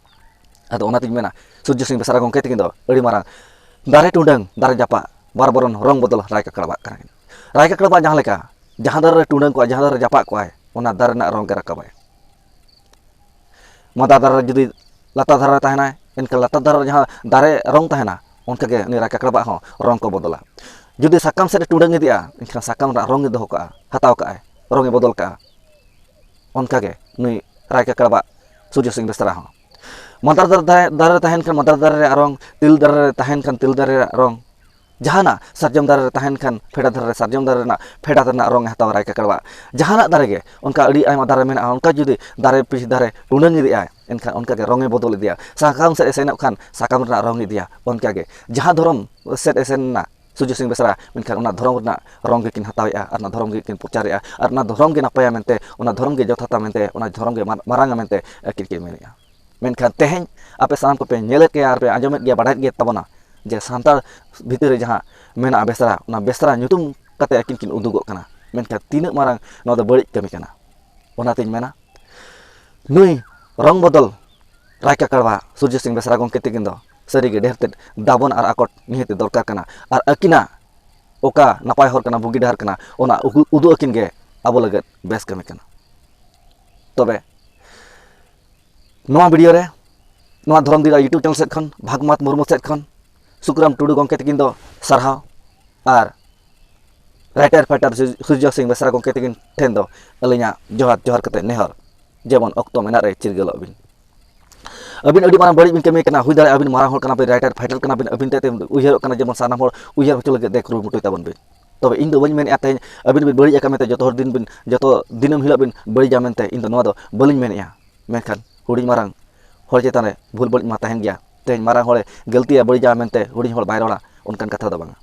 ᱟᱫᱚ ᱚᱱᱟᱛᱤᱧ ᱢᱮᱱᱟ, ᱥᱩᱨᱡᱚ ᱥᱤᱝ ᱵᱮᱥᱨᱟ ᱜᱚᱢᱠᱮ ᱛᱟᱹᱠᱤᱱ ᱫᱚ ᱟᱹᱰᱤ ᱢᱟᱨᱟᱝ ᱫᱟᱨᱮ ᱴᱩᱰᱟᱹᱝ, ᱫᱟᱨᱮ ᱡᱟᱯᱟᱜ, ᱵᱟᱨ ᱵᱚᱨᱚᱱ ᱨᱚᱝ ᱵᱚᱫᱚᱞ ᱨᱟᱭ ᱠᱟᱠᱲᱟᱵᱟᱜ ᱠᱟᱱᱟ ᱠᱤᱱ᱾ ᱨᱟᱭ ᱠᱟᱠᱲᱟᱵᱟᱜ ᱡᱟᱦᱟᱸ ᱞᱮᱠᱟ, ᱡᱟᱦᱟᱸ ᱫᱟᱨᱮ ᱨᱮ ᱴᱩᱰᱟᱹᱝ ᱠᱚᱜᱼᱟ, ᱡᱟᱦᱟᱸ ᱫᱟᱨᱮ ᱨᱮ ᱡᱟᱯᱟᱜ ᱠᱚᱜᱼᱟᱭ, ᱚᱱᱟ ᱫᱟᱨᱮ ᱨᱮᱱᱟᱜ ᱨᱚᱝ ᱜᱮ ᱨᱟᱠᱟᱵᱟᱭ᱾ ᱢᱟᱫᱟᱨ ᱫᱟᱨᱮ ᱨᱮ ᱡᱩᱫᱤ ᱞᱟᱛᱟᱨ ᱫᱷᱟᱨᱮ ᱨᱮ ᱛᱟᱦᱮᱱᱟᱭ, ᱮᱱᱠᱷᱟᱱ ᱞᱟᱛᱟᱨ ᱫᱷᱟᱨᱮ ᱨᱮ ᱡᱟᱦᱟᱸ ᱫᱟᱨᱮ ᱨᱚᱝ ᱛᱟᱦᱮᱱᱟ, ᱚᱱᱠᱟᱜᱮ ᱩᱱᱤ ᱨᱟᱭ ᱠᱟᱠᱲᱟᱵᱟᱜ ᱦᱚᱸ ᱨᱚᱝ ᱠᱚ ᱵᱚᱫᱚᱞᱟ᱾ ᱡᱩᱫᱤ ᱥᱟᱠᱟᱢ ᱥᱮᱫ ᱮ ᱴᱩᱰᱟᱹᱝ ᱤᱫᱤᱜᱼᱟ, ᱮᱱᱠᱷᱟᱱ ᱥᱟᱠᱟᱢ ᱨᱮᱱᱟᱜ ᱨᱚᱝ ᱮ ᱫᱚᱦᱚ ᱠᱟᱜᱼᱟ, ᱦᱟᱛᱟᱣ ᱠᱟᱜᱼᱟᱭ, ᱨᱚᱝ ᱮ ᱵᱚᱫᱚᱞ ᱠᱟᱜᱼᱟ᱾ ᱚᱱᱠᱟᱜᱮ ᱱᱩᱭ ᱨᱟᱭ ᱠᱟᱠᱲᱟᱵᱟᱜ ᱥᱩᱨᱡᱚ ᱥᱤᱝ ᱵᱮᱥᱨᱟ ᱦᱚᱸ᱾ ᱢᱟᱫᱟᱨ ᱫᱟᱨᱮ, ᱫᱟᱨᱮ ᱨᱮ ᱛᱟᱦᱮᱱ ᱠᱷᱟᱱ ᱢᱟᱫᱟᱨ ᱫᱟᱨᱮ ᱨᱮᱭᱟᱜ ᱨᱚᱝ, ᱛᱤᱞ ᱫᱟᱨᱮ ᱨᱮ ᱛᱟᱦᱮᱱ ᱠᱷᱟᱱ ᱛᱤᱞ ᱫᱟᱨᱮ ᱨᱮᱭᱟᱜ ᱨᱚᱝ, ᱡᱟᱦᱟᱱᱟᱜ ᱥᱟᱨᱡᱚᱢ ᱫᱟᱨᱮ ᱨᱮ ᱛᱟᱦᱮᱱ ᱠᱷᱟᱱ ᱯᱷᱮᱰᱟᱛ ᱫᱷᱟᱨᱮ ᱨᱮ ᱥᱟᱨᱡᱚᱢ ᱫᱟᱨᱮ ᱨᱮᱱᱟᱜ ᱯᱷᱮᱰᱟᱛ ᱨᱮᱱᱟᱜ ᱨᱚᱝ ᱮ ᱦᱟᱛᱟᱣᱟ ᱨᱟᱭ ᱠᱟᱠᱲᱟᱵᱟᱜ᱾ ᱡᱟᱦᱟᱱᱟᱜ ᱫᱟᱨᱮ ᱜᱮ, ᱚᱱᱠᱟ ᱟᱹᱰᱤ ᱟᱭᱢᱟ ᱫᱟᱨᱮ ᱢᱮᱱᱟᱜᱼᱟ, ᱚᱱᱠᱟ ᱡᱩᱫᱤ ᱫᱟᱨᱮ ᱯᱤᱪᱷᱤ ᱫᱟᱨᱮ ᱴᱩᱰᱟᱹᱝ ᱤᱫᱤᱜᱼᱟᱭ, ᱮᱱᱠᱷᱟᱱ ᱚᱱᱠᱟᱜᱮ ᱨᱚᱝ ᱮ ᱵᱚᱫᱚᱞ ᱤᱫᱤᱭᱟ᱾ ᱥᱟᱠᱟᱢ ᱥᱮᱫ ᱮ ᱥᱮᱱᱚᱜ ᱠᱷᱟᱱ ᱥᱟᱠᱟᱢ ᱨᱮᱱᱟᱜ ᱨᱚᱝ ᱤᱫᱤᱭᱟ᱾ ᱚᱱᱠᱟᱜᱮ ᱡᱟᱦᱟᱸ ᱫᱷᱚᱨᱚᱢ ᱥᱮᱫ ᱮ ᱥᱮᱱ ᱮᱱᱟ ᱥᱩᱨᱡᱚ ᱥᱤᱝ ᱵᱮᱥᱨᱟ, ᱢᱮᱱᱠᱷᱟᱱ ᱚᱱᱟ ᱫᱷᱚᱨᱚᱢ ᱨᱮᱱᱟᱜ ᱨᱚᱝ ᱜᱮᱠᱤᱱ ᱦᱟᱛᱟᱣᱮᱫᱼᱟ ᱟᱨ ᱚᱱᱟ ᱫᱷᱚᱨᱚᱢ ᱜᱮᱠᱤᱱ ᱯᱨᱚᱪᱟᱨᱮᱫᱼᱟ ᱟᱨ ᱚᱱᱟ ᱫᱷᱚᱨᱚᱢ ᱜᱮ ᱱᱟᱯᱟᱭᱟ ᱢᱮᱱᱛᱮ, ᱚᱱᱟ ᱫᱷᱚᱨᱚᱢ ᱜᱮ ᱡᱚᱛᱷᱟᱛᱟ ᱢᱮᱱᱛᱮ, ᱚᱱᱟ ᱫᱷᱚᱨᱚᱢ ᱜᱮ ᱢᱟᱨ-, ᱢᱟᱨᱟᱝᱟ ᱢᱮᱱᱛᱮ ᱟᱹᱠᱤᱱ ᱠᱤᱱ ᱢᱮᱱᱮᱫᱼᱟ᱾ ᱢᱮᱱᱠᱷᱟᱱ ᱛᱮᱦᱮᱧ ᱟᱯᱮ ᱥᱟᱱᱟᱢ ᱠᱚᱯᱮ ᱧᱮᱞᱮᱫ ᱜᱮᱭᱟ ᱟᱨ ᱯᱮ ᱟᱸᱡᱚᱢᱮᱫ ᱜᱮᱭᱟ, ᱵᱟᱰᱟᱭᱮᱫ ᱜᱮᱭᱟ ᱛᱟᱵᱚᱱᱟ ᱡᱮ ᱥᱟᱱᱛᱟᱲ ᱵᱷᱤᱛᱤᱨ ᱨᱮ ᱡᱟᱦᱟᱸ ᱢᱮᱱᱟᱜᱼᱟ ᱵᱮᱥᱨᱟ, ᱚᱱᱟ ᱵᱮᱥᱨᱟ ᱧᱩᱛᱩᱢ ᱠᱟᱛᱮ ᱟᱹᱠᱤᱱ ᱠᱤᱱ ᱩᱫᱩᱜᱚᱜ ᱠᱟᱱᱟ, ᱢᱮᱱᱠᱷᱟᱱ ᱛᱤᱱᱟᱹᱜ ᱢᱟᱨᱟᱝ ᱱᱚᱣᱟ ᱫᱚ ᱵᱟᱹᱲᱤᱡ ᱠᱟᱹᱢᱤ ᱠᱟᱱᱟ᱾ ᱚᱱᱟᱛᱤᱧ ᱢᱮᱱᱟ, ᱱᱩᱭ ᱨᱚᱝ ᱵᱚᱫᱚᱞ ᱨᱟᱭ ᱠᱟᱠᱲᱟᱵᱟ ᱥᱩᱨᱡᱚ ᱥᱤᱝ ᱵᱮᱥᱨᱟ ᱜᱚᱢᱠᱮ ᱛᱤᱠᱤᱱ ᱫᱚ ᱥᱟᱹᱨᱤᱜᱮ ᱰᱷᱮᱨ ᱛᱮᱫ ᱫᱟᱵᱚᱱ ᱟᱨ ᱟᱠᱚᱴ ᱱᱤᱦᱟᱹᱛ ᱫᱚᱨᱠᱟᱨ ᱠᱟᱱᱟ᱾ ᱟᱨ ᱟᱹᱠᱤᱱᱟᱜ ᱚᱠᱟ ᱱᱟᱯᱟᱭ ᱦᱚᱨ ᱠᱟᱱᱟ, ᱵᱩᱜᱤ ᱰᱟᱦᱟᱨ ᱠᱟᱱᱟ, ᱚᱱᱟ ᱩᱜᱩ-, ᱩᱫᱩᱜ ᱟᱹᱠᱤᱱ ᱜᱮ ᱟᱵᱚ ᱞᱟᱹᱜᱤᱫ ᱵᱮᱥ ᱠᱟᱹᱢᱤ ᱠᱟᱱᱟ᱾ ᱛᱚᱵᱮ ᱱᱚᱣᱟ ᱵᱷᱤᱰᱤᱭᱳ ᱨᱮ ᱱᱚᱣᱟ ᱫᱷᱚᱨᱚᱢ ᱫᱤᱨᱟ YouTube ᱪᱮᱱᱮᱞ ᱥᱮᱫ ᱠᱷᱚᱱ, ᱵᱷᱟᱜᱽᱢᱟᱛ ᱢᱩᱨᱢᱩ ᱥᱮᱫ ᱠᱷᱚᱱ, ᱥᱩᱠᱨᱟᱢ ᱴᱩᱰᱩ ᱜᱚᱢᱠᱮ ᱛᱟᱹᱠᱤᱱ ᱫᱚ ᱥᱟᱨᱦᱟᱣ, ᱟᱨ ᱨᱟᱭᱴᱟᱨ ᱯᱷᱟᱭᱴᱟᱨ ᱥᱩᱨ-, ᱥᱩᱨᱡᱚ ᱥᱤᱝ ᱵᱮᱥᱨᱟ ᱜᱚᱢᱠᱮ ᱛᱟᱹᱠᱤᱱ ᱴᱷᱮᱱ ᱫᱚ ᱟᱹᱞᱤᱧᱟᱜ ᱡᱚᱦᱟᱨ, ᱡᱚᱦᱟᱨ ᱠᱟᱛᱮ ᱱᱮᱦᱚᱨ, ᱡᱮᱢᱚᱱ ᱚᱠᱛᱚ ᱢᱮᱱᱟᱜ ᱨᱮ ᱪᱤᱨᱜᱟᱹᱞᱚᱜ ᱵᱤᱱ᱾ ᱟᱹᱵᱤᱱ ᱟᱹᱰᱤ ᱢᱟᱨᱟᱝ ᱵᱟᱹᱲᱤᱡ ᱵᱤᱱ ᱠᱟᱹᱢᱤ ᱠᱟᱱᱟ, ᱦᱩᱭ ᱫᱟᱲᱮᱭᱟᱜᱼᱟ ᱟᱹᱵᱤᱱ ᱢᱟᱨᱟᱝ ᱦᱚᱲ ᱠᱟᱱᱟ ᱵᱤᱱ, ᱨᱟᱭᱴᱟᱨ ᱯᱷᱟᱭᱴᱟᱨ ᱠᱟᱱᱟ ᱵᱤᱱ, ᱟᱹᱵᱤᱱ ᱛᱮ ᱩᱭᱦᱟᱹᱨᱚᱜ ᱠᱟᱱᱟ ᱡᱮᱢᱚᱱ ᱥᱟᱱᱟᱢ ᱦᱚᱲ ᱩᱭᱦᱟᱹᱨ ᱦᱚᱪᱚ ᱞᱟᱹᱜᱤᱫ ᱫᱮ ᱠᱩᱨᱩᱢᱩᱴᱩᱭ ᱛᱟᱵᱚᱱ ᱵᱤᱱ᱾ ᱛᱚᱵᱮ ᱤᱧ ᱫᱚ ᱵᱟᱹᱧ ᱢᱮᱱᱮᱫᱼᱟ ᱛᱮᱦᱮᱧ ᱟᱹᱵᱤᱱ ᱵᱤᱱ ᱵᱟᱹᱲᱤᱡ ᱟᱠᱟᱫ ᱢᱮᱱᱛᱮ ᱡᱚᱛᱚ ᱦᱚᱲ ᱫᱤᱱ ᱵᱤᱱ, ᱡᱚᱛᱚ ᱫᱤᱱᱟᱹᱢ ᱦᱤᱞᱳᱜ ᱵᱤᱱ ᱵᱟᱹᱲᱤᱡᱟ ᱢᱮᱱᱛᱮ, ᱤᱧ ᱫᱚ ᱱᱚᱣᱟ ᱫᱚ ᱵᱟᱹᱞᱤᱧ ᱢᱮᱱᱮᱫᱼᱟ᱾ ᱢᱮᱱᱠᱷᱟᱱ ᱦᱩᱰᱤᱧ ᱢᱟᱨᱟᱝ ᱦᱚᱲ ᱪᱮᱛᱟᱱ ᱨᱮ ᱵᱷᱩᱞ ᱵᱟᱹᱲᱤᱡ ᱢᱟ ᱛᱟᱦᱮᱱ ᱜᱮᱭᱟ᱾ ᱛᱮᱦᱮᱧ ᱢᱟᱨᱟᱝ ᱦᱚᱲᱮ ᱜᱟᱹᱞᱛᱤᱭᱟ, ᱵᱟᱹᱲᱤᱡᱟ ᱢᱮᱱᱛᱮ ᱦᱩᱰᱤᱧ ᱦᱚᱲ ᱵᱟᱭ ᱨᱚᱲᱟ, ᱚᱱᱠᱟᱱ ᱠᱟᱛᱷᱟ ᱫᱚ ᱵᱟᱝᱟ᱾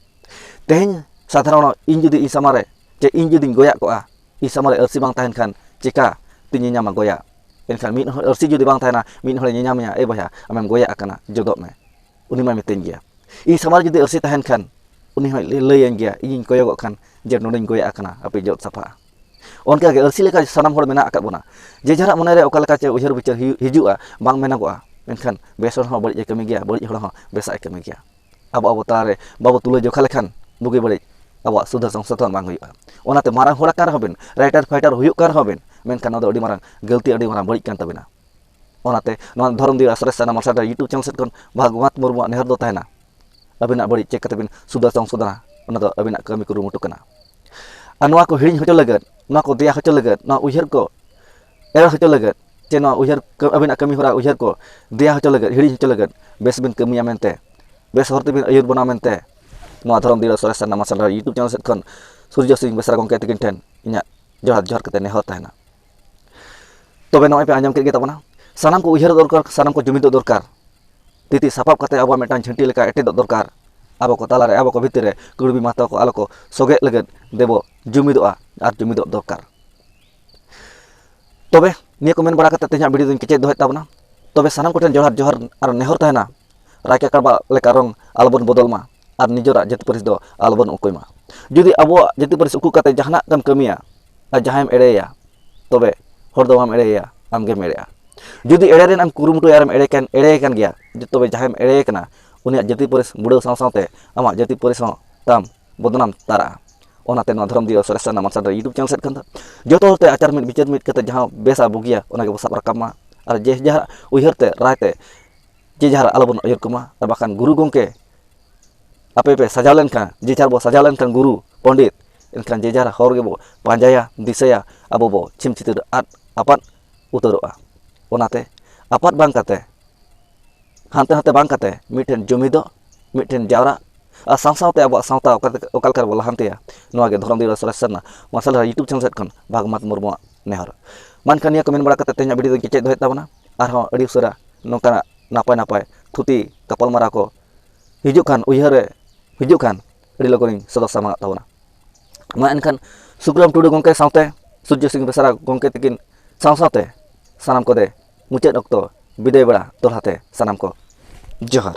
ᱛᱮᱦᱮᱧ ᱥᱟᱫᱷᱟᱨᱚᱱ ᱤᱧ ᱡᱩᱫᱤ ᱤᱧ ᱥᱟᱢᱟᱝ ᱨᱮ ᱪᱮ ᱤᱧ ᱡᱩᱫᱤᱧ ᱜᱚᱭᱟᱜ ᱠᱚᱜᱼᱟ, ᱤᱧ ᱥᱟᱢᱟᱝ ᱨᱮ ᱟᱹᱨᱥᱤ ᱵᱟᱝ ᱛᱟᱦᱮᱱ ᱠᱷᱟᱱ ᱪᱮᱠᱟ ᱛᱤᱧ ᱧᱮᱧᱟᱢᱟ ᱜᱚᱭᱟᱜ? ᱮᱱᱠᱷᱟᱱ ᱢᱤᱫ ᱦᱚᱲ ᱟᱹᱨᱥᱤ ᱡᱩᱫᱤ ᱵᱟᱝ ᱛᱟᱦᱮᱱᱟ, ᱢᱤᱫ ᱦᱚᱲᱮ ᱧᱮᱧᱟᱢᱮᱭᱟ, "ᱮ ᱵᱚᱭᱦᱟ, ᱟᱢᱮᱢ ᱜᱚᱭᱟᱜ ᱟᱠᱟᱱᱟ, ᱡᱚᱫᱚᱜ ᱢᱮ", ᱩᱱᱤ ᱢᱟᱭ ᱢᱤᱛᱟᱹᱧ ᱜᱮᱭᱟ᱾ ᱤᱧ ᱥᱟᱢᱟᱝ ᱨᱮ ᱡᱩᱫᱤ ᱟᱹᱨᱥᱤ ᱛᱟᱦᱮᱱ ᱠᱷᱟᱱ, ᱩᱱᱤ ᱦᱚᱸᱭ ᱞᱟᱹᱭᱟᱹᱧ ᱜᱮᱭᱟ, ᱤᱧᱤᱧ ᱠᱚᱭᱚᱜᱚᱜ ᱠᱷᱟᱱ ᱡᱮ ᱱᱚᱰᱮᱧ ᱜᱚᱭᱟᱜ ᱟᱠᱟᱱᱟ, ᱦᱟᱯᱮ ᱡᱚᱫ ᱥᱟᱯᱷᱟᱜᱼᱟ᱾ ᱚᱱᱠᱟᱜᱮ ᱟᱹᱨᱥᱤ ᱞᱮᱠᱟ ᱥᱟᱱᱟᱢ ᱦᱚᱲ ᱢᱮᱱᱟᱜ ᱟᱠᱟᱫ ᱵᱚᱱᱟ᱾ ᱡᱮ ᱡᱟᱦᱟᱨᱟᱜ ᱢᱚᱱᱮᱨᱮ ᱚᱠᱟ ᱞᱮᱠᱟ ᱪᱮ ᱩᱭᱦᱟᱹᱨ ᱵᱤᱪᱟᱹᱨ ᱦᱤ-, ᱦᱤᱡᱩᱜᱼᱟ, ᱵᱟᱝ ᱢᱮᱱᱚᱜᱚᱜᱼᱟ, ᱢᱮᱱᱠᱷᱟᱱ ᱵᱮᱥ ᱦᱚᱲ ᱦᱚᱸ ᱵᱟᱹᱲᱤᱡ ᱮ ᱠᱟᱹᱢᱤ ᱜᱮᱭᱟ, ᱵᱟᱹᱲᱤᱡ ᱦᱚᱲ ᱦᱚᱸ ᱵᱮᱥᱟᱜ ᱮ ᱠᱟᱹᱢᱤ ᱜᱮᱭᱟ᱾ ᱟᱵᱚ ᱟᱵᱚ ᱛᱟᱞᱟᱨᱮ ᱵᱟᱵᱚ ᱛᱩᱞᱟᱹ ᱡᱚᱠᱷᱟ ᱞᱮᱠᱷᱟᱱ ᱵᱩᱜᱤ ᱵᱟᱹᱲᱤᱡ ᱟᱵᱚᱣᱟᱜ ᱥᱩᱫᱷᱟᱹᱨ ᱥᱚᱝᱥᱳᱫᱷᱚᱱ ᱵᱟᱝ ᱦᱩᱭᱩᱜᱼᱟ᱾ ᱚᱱᱟᱛᱮ ᱢᱟᱨᱟᱝ ᱦᱚᱲ ᱟᱠᱟᱱ ᱨᱮᱦᱚᱸ ᱵᱤᱱ, ᱨᱟᱭᱴᱟᱨ ᱯᱷᱟᱭᱴᱟᱨ ᱦᱩᱭᱩᱜ ᱠᱟᱱ ᱨᱮᱦᱚᱸ ᱵᱤᱱ, ᱢᱮᱱᱠᱷᱟᱱ ᱱᱚᱣᱟ ᱫᱚ ᱟᱹᱰᱤ ᱢᱟᱨᱟᱝ ᱜᱟᱹᱞᱛᱤ, ᱟᱹᱰᱤ ᱢᱟᱨᱟᱝ ᱵᱟᱹᱲᱤᱡ ᱠᱟᱱ ᱛᱟᱵᱤᱱᱟ᱾ ᱚᱱᱟᱛᱮ ᱱᱚᱣᱟ ᱫᱷᱚᱨᱚᱢ ᱫᱤᱣᱟ ᱥᱚᱨᱮᱥ ᱥᱟᱨᱱᱟ ᱢᱟᱨᱥᱟᱞ ᱨᱮ YouTube ᱪᱮᱱᱮᱞ ᱥᱮᱫ ᱠᱷᱚᱱ ᱵᱷᱟᱜᱽᱣᱟᱱ ᱢᱩᱨᱢᱩᱣᱟᱜ ᱱᱮᱦᱚᱨ ᱫᱚ ᱛᱟᱦᱮᱱᱟ, ᱟᱹᱵᱤᱱᱟᱜ ᱵᱟᱹᱲᱤᱡ ᱪᱮᱫ ᱠᱟᱛᱮ ᱵᱤᱱ ᱥᱩᱫᱷᱟᱹᱨ ᱥᱚᱝᱥᱳᱫᱷᱚᱱᱟ, ᱚᱱᱟ ᱫᱚ ᱟᱹᱵᱤᱱᱟᱜ ᱠᱟᱹᱢᱤ ᱠᱩᱨᱩᱢᱩᱴᱩ ᱠᱟᱱᱟ᱾ ᱟᱨ ᱱᱚᱣᱟ ᱠᱚ ᱦᱤᱲᱤᱧ ᱦᱚᱪᱚ ᱞᱟᱹᱜᱤᱫ, ᱱᱚᱣᱟ ᱠᱚ ᱫᱮᱭᱟ ᱦᱚᱪᱚ ᱞᱟᱹᱜᱤᱫ, ᱱᱚᱣᱟ ᱩᱭᱦᱟᱹᱨ ᱠᱚ ᱮᱲᱮ ᱦᱚᱪᱚ ᱞᱟᱹᱜᱤᱫ, ᱪᱮ ᱱᱚᱣᱟ ᱩᱭᱦᱟᱹᱨ ᱠᱟᱹ-, ᱟᱹᱵᱤᱱᱟᱜ ᱠᱟᱹᱢᱤ ᱦᱚᱨᱟ ᱩᱭᱦᱟᱹᱨ ᱠᱚ ᱫᱮᱭᱟ ᱦᱚᱪᱚ ᱞᱟᱹᱜᱤᱫ, ᱦᱤᱲᱤᱧ ᱦᱚᱪᱚ ᱞᱟᱹᱜᱤᱫ, ᱵᱮᱥ ᱵᱤᱱ ᱠᱟᱹᱢᱤᱭᱟ ᱢᱮᱱᱛᱮ, ᱵᱮᱥ ᱦᱚᱨ ᱛᱮᱵᱤᱱ ᱟᱹᱭᱩᱨ ᱵᱚᱱᱟ ᱢᱮᱱᱛᱮ, ᱱᱚᱣᱟ ᱫᱷᱚᱨᱚᱢ ᱫᱤᱣᱟ ᱥᱚᱨᱮᱥ ᱥᱟᱨᱱᱟ ᱢᱟᱨᱥᱟᱞ ᱨᱮ YouTube ᱪᱮᱱᱮᱞ ᱥᱮᱫ ᱠᱷᱚᱱ ᱥᱩᱨᱡᱚ ᱥᱤᱝ ᱵᱮᱥᱨᱟ ᱜᱚᱢᱠᱮ ᱛᱟᱹᱠᱤᱱ ᱴᱷᱮᱱ ᱤᱧᱟᱹᱜ ᱡᱚᱦᱟᱨ, ᱡᱚᱦᱟᱨ ᱠᱟᱛᱮ ᱱᱮᱦᱚᱨ ᱛᱟᱦᱮᱱᱟ᱾ ᱛᱚᱵᱮ ᱱᱚᱜᱼᱚᱭ ᱯᱮ ᱟᱸᱡᱚᱢ ᱠᱮᱫ ᱜᱮ ᱛᱟᱵᱚᱱᱟ, ᱥᱟᱱᱟᱢ ᱠᱚ ᱩᱭᱦᱟᱹᱨᱚᱜ ᱫᱚᱨᱠᱟᱨ, ᱥᱟᱱᱟᱢ ᱠᱚ ᱡᱩᱢᱤᱫᱚᱜ ᱫᱚᱨᱠᱟᱨ, ᱛᱤ ᱛᱤ ᱥᱟᱯᱟᱵ ᱠᱟᱛᱮ ᱟᱵᱚᱣᱟᱜ ᱢᱤᱫᱴᱟᱝ ᱡᱷᱟᱹᱱᱴᱤ ᱞᱮᱠᱟ ᱮᱴᱮᱫᱚᱜ ᱫᱚᱨᱠᱟᱨ᱾ ᱟᱵᱚ ᱠᱚ ᱛᱟᱞᱟᱨᱮ, ᱟᱵᱚ ᱠᱚ ᱵᱷᱤᱛᱤᱨ ᱨᱮ ᱠᱩᱲᱵᱤ ᱢᱟᱦᱛᱟ ᱠᱚ ᱟᱞᱚ ᱠᱚ ᱥᱚᱜᱮᱜ ᱞᱟᱹᱜᱤᱫ ᱫᱮᱵᱚ ᱡᱩᱢᱤᱫᱚᱜᱼᱟ ᱟᱨ ᱡᱩᱢᱤᱫᱚᱜ ᱫᱚᱨᱠᱟᱨ᱾ ᱛᱚᱵᱮ ᱱᱤᱭᱟᱹ ᱠᱚ ᱢᱮᱱ ᱵᱟᱲᱟ ᱠᱟᱛᱮ ᱛᱮᱦᱮᱧᱟᱜ ᱵᱷᱤᱰᱤᱭᱳ ᱫᱚᱧ ᱠᱮᱪᱮᱫ ᱫᱚᱦᱚᱭᱮᱫ ᱛᱟᱵᱚᱱᱟ᱾ ᱛᱚᱵᱮ ᱥᱟᱱᱟᱢ ᱠᱚᱴᱷᱮᱱ ᱡᱚᱦᱟᱨ, ᱡᱚᱦᱟᱨ ᱟᱨ ᱱᱮᱦᱚᱨ ᱛᱟᱦᱮᱱᱟ, ᱨᱟᱭ ᱠᱟᱠᱲᱟ ᱞᱮᱠᱟ ᱨᱚᱝ ᱟᱞᱚᱵᱚᱱ ᱵᱚᱫᱚᱞ ᱢᱟ ᱟᱨ ᱱᱤᱡᱮᱨᱟᱜ ᱡᱟᱹᱛᱤ ᱯᱟᱹᱨᱤᱥ ᱫᱚ ᱟᱞᱚᱵᱚᱱ ᱩᱠᱩᱭ ᱢᱟ᱾ ᱡᱩᱫᱤ ᱟᱵᱚᱣᱟᱜ ᱡᱟᱹᱛᱤ ᱯᱟᱹᱨᱤᱥ ᱩᱠᱩ ᱠᱟᱛᱮ ᱡᱟᱦᱟᱱᱟᱜ ᱮᱢ ᱠᱟᱹᱢᱤᱭᱟ ᱟᱨ ᱡᱟᱦᱟᱸᱭᱮᱢ ᱮᱲᱮᱭᱟ, ᱛᱚᱵᱮ ᱦᱚᱲ ᱫᱚ ᱵᱟᱢ ᱮᱲᱮᱭᱟ, ᱟᱢᱜᱮᱢ ᱮᱲᱮᱜᱼᱟ᱾ ᱡᱩᱫᱤ ᱮᱲᱮ ᱨᱮᱱᱟᱜ ᱮᱢ ᱠᱩᱨᱩᱢᱩᱴᱩᱭᱟ ᱟᱨᱮᱢ ᱮᱲᱮ ᱠᱟᱱ, ᱮᱲᱮ ᱠᱟᱱ ᱜᱮᱭᱟ, ᱛᱚᱵᱮ ᱡᱟᱦᱟᱸᱭᱮᱢ ᱮᱲᱮ ᱠᱟᱱᱟ, ᱩᱱᱤᱭᱟᱜ ᱡᱟᱹᱛᱤ ᱯᱟᱹᱨᱤᱥ ᱵᱩᱰᱟᱹᱣ ᱥᱟᱶ ᱥᱟᱶᱛᱮ ᱟᱢᱟᱜ ᱡᱟᱹᱛᱤ ᱯᱟᱹᱨᱤᱥ ᱦᱚᱸ ᱛᱟᱢ ᱵᱚᱫᱱᱟᱢ ᱛᱟᱨᱟᱜᱼᱟ᱾ ᱚᱱᱟᱛᱮ ᱱᱚᱣᱟ ᱫᱷᱚᱨᱚᱢ ᱫᱤᱣᱟ ᱥᱚᱨᱮᱥ ᱥᱟᱨᱱᱟ ᱢᱟᱨᱥᱟᱞ ᱨᱮ YouTube ᱪᱮᱱᱮᱞ ᱥᱮᱫ ᱠᱷᱚᱱ ᱫᱚ ᱡᱚᱛᱚ ᱦᱚᱲᱛᱮ ᱟᱪᱟᱨ ᱢᱤᱫ ᱵᱤᱪᱟᱹᱨ ᱢᱤᱫ ᱠᱟᱛᱮ ᱡᱟᱦᱟᱸ ᱵᱮᱥᱟ ᱵᱩᱜᱤᱭᱟ ᱚᱱᱟ ᱜᱮᱵᱚ ᱥᱟᱵ ᱨᱟᱠᱟᱵ ᱢᱟ᱾ ᱟᱨ ᱡᱮ ᱡᱟᱦᱟᱨ ᱩᱭᱦᱟᱹᱨ ᱛᱮ, ᱨᱟᱭ ᱛᱮ, ᱡᱮ ᱡᱟᱦᱟᱨ ᱟᱞᱚᱵᱚᱱ ᱟᱹᱭᱩᱨ ᱠᱚᱢᱟ᱾ ᱟᱨ ᱵᱟᱠᱷᱟᱱ ᱜᱩᱨᱩ ᱜᱚᱢᱠᱮ ᱟᱯᱮ ᱯᱮ ᱥᱟᱡᱟᱣ ᱞᱮᱱᱠᱷᱟᱱ, ᱡᱮ ᱡᱟᱦᱟᱨ ᱵᱚ ᱥᱟᱡᱟᱣ ᱞᱮᱱᱠᱷᱟᱱ ᱜᱩᱨᱩ ᱯᱚᱱᱰᱤᱛ, ᱮᱱᱠᱷᱟᱱ ᱡᱮ ᱡᱟᱦᱟᱨ ᱦᱚᱨ ᱜᱮᱵᱚ ᱯᱟᱸᱡᱟᱭᱟ, ᱫᱤᱥᱟᱹᱭᱟ, ᱟᱵᱚ ᱵᱚ ᱪᱷᱤᱢ ᱪᱷᱤᱛᱤᱨ ᱟᱫ ᱟᱯᱟᱫ ᱩᱛᱟᱹᱨᱚᱜᱼᱟ᱾ ᱚᱱᱟᱛᱮ ᱟᱯᱟᱫ ᱵᱟᱝ ᱠᱟᱛᱮ, ᱦᱟᱱᱛᱮ ᱱᱟᱛᱮ ᱵᱟᱝ ᱠᱟᱛᱮ, ᱢᱤᱫᱴᱷᱮᱱ ᱡᱩᱢᱤᱫᱚᱜ, ᱢᱤᱫᱴᱷᱮᱱ ᱡᱟᱣᱨᱟᱜ, ᱟᱨ ᱥᱟᱶ ᱥᱟᱶᱛᱮ ᱟᱵᱚᱣᱟᱜ ᱥᱟᱶᱛᱟ ᱚᱠᱟ ᱞᱮᱠᱟ, ᱚᱠᱟ ᱞᱮᱠᱟ ᱨᱮᱵᱚ ᱞᱟᱦᱟᱱᱛᱤᱭᱟ, ᱱᱚᱣᱟ ᱜᱮ ᱫᱷᱚᱨᱚᱢ ᱫᱤᱣᱟ ᱥᱚᱨᱮᱥ ᱥᱟᱨᱱᱟ ᱢᱟᱨᱥᱟᱞ ᱰᱟᱦᱟᱨ YouTube channel ᱥᱮᱫ ᱠᱷᱚᱱ ᱵᱷᱟᱜᱽᱢᱟᱛ ᱢᱩᱨᱢᱩᱣᱟᱜ ᱱᱮᱦᱚᱨ᱾ ᱢᱟ ᱮᱱᱠᱷᱟᱱ ᱱᱤᱭᱟᱹ ᱠᱚ ᱢᱮᱱ ᱵᱟᱲᱟ ᱠᱟᱛᱮ ᱛᱮᱦᱮᱧᱟᱜ video ᱫᱚᱧ ᱠᱮᱪᱮᱫ ᱫᱚᱦᱚᱭᱮᱫ ᱛᱟᱵᱚᱱᱟ᱾ ᱟᱨᱦᱚᱸ ᱟᱹᱰᱤ ᱩᱥᱟᱹᱨᱟ ᱱᱚᱝᱠᱟᱱᱟᱜ ᱱᱟᱯᱟᱭ ᱱᱟᱯᱟᱭ ᱛᱷᱩᱛᱤ ᱜᱟᱯᱟᱞᱢᱟᱨᱟᱣ ᱠᱚ ᱦᱤᱡᱩᱜ ᱠᱷᱟᱱ, ᱩᱭᱦᱟᱹᱨ ᱨᱮ ᱦᱤᱡᱩᱜ ᱠᱷᱟᱱ, ᱟᱹᱰᱤ ᱞᱚᱜᱚᱱᱤᱧ ᱥᱚᱫᱚᱨ ᱥᱟᱢᱟᱝ ᱟᱜ ᱛᱟᱵᱚᱱᱟ᱾ ᱢᱟ ᱮᱱᱠᱷᱟᱱ ᱥᱩᱠᱨᱟᱢ ᱴᱩᱰᱩ ᱜᱚᱢᱠᱮ ᱥᱟᱶᱛᱮ ᱥᱩᱨᱡᱚ ᱥᱤᱝ ᱵᱮᱥᱨᱟ ᱜᱚᱢᱠᱮ ᱛᱟᱹᱠᱤᱱ ᱥᱟᱶ ᱥᱟᱶᱛᱮ ᱥᱟᱱᱟᱢ ᱠᱚᱫᱮ ᱢᱩᱪᱟᱹᱫ ᱚᱠᱛᱚ ᱵᱤᱫᱟᱹᱭ ᱵᱮᱲᱟ ᱫᱚᱦᱲᱟ ᱛᱮ ᱥᱟᱱᱟᱢ ᱠᱚ ᱡᱚᱦᱟᱨ᱾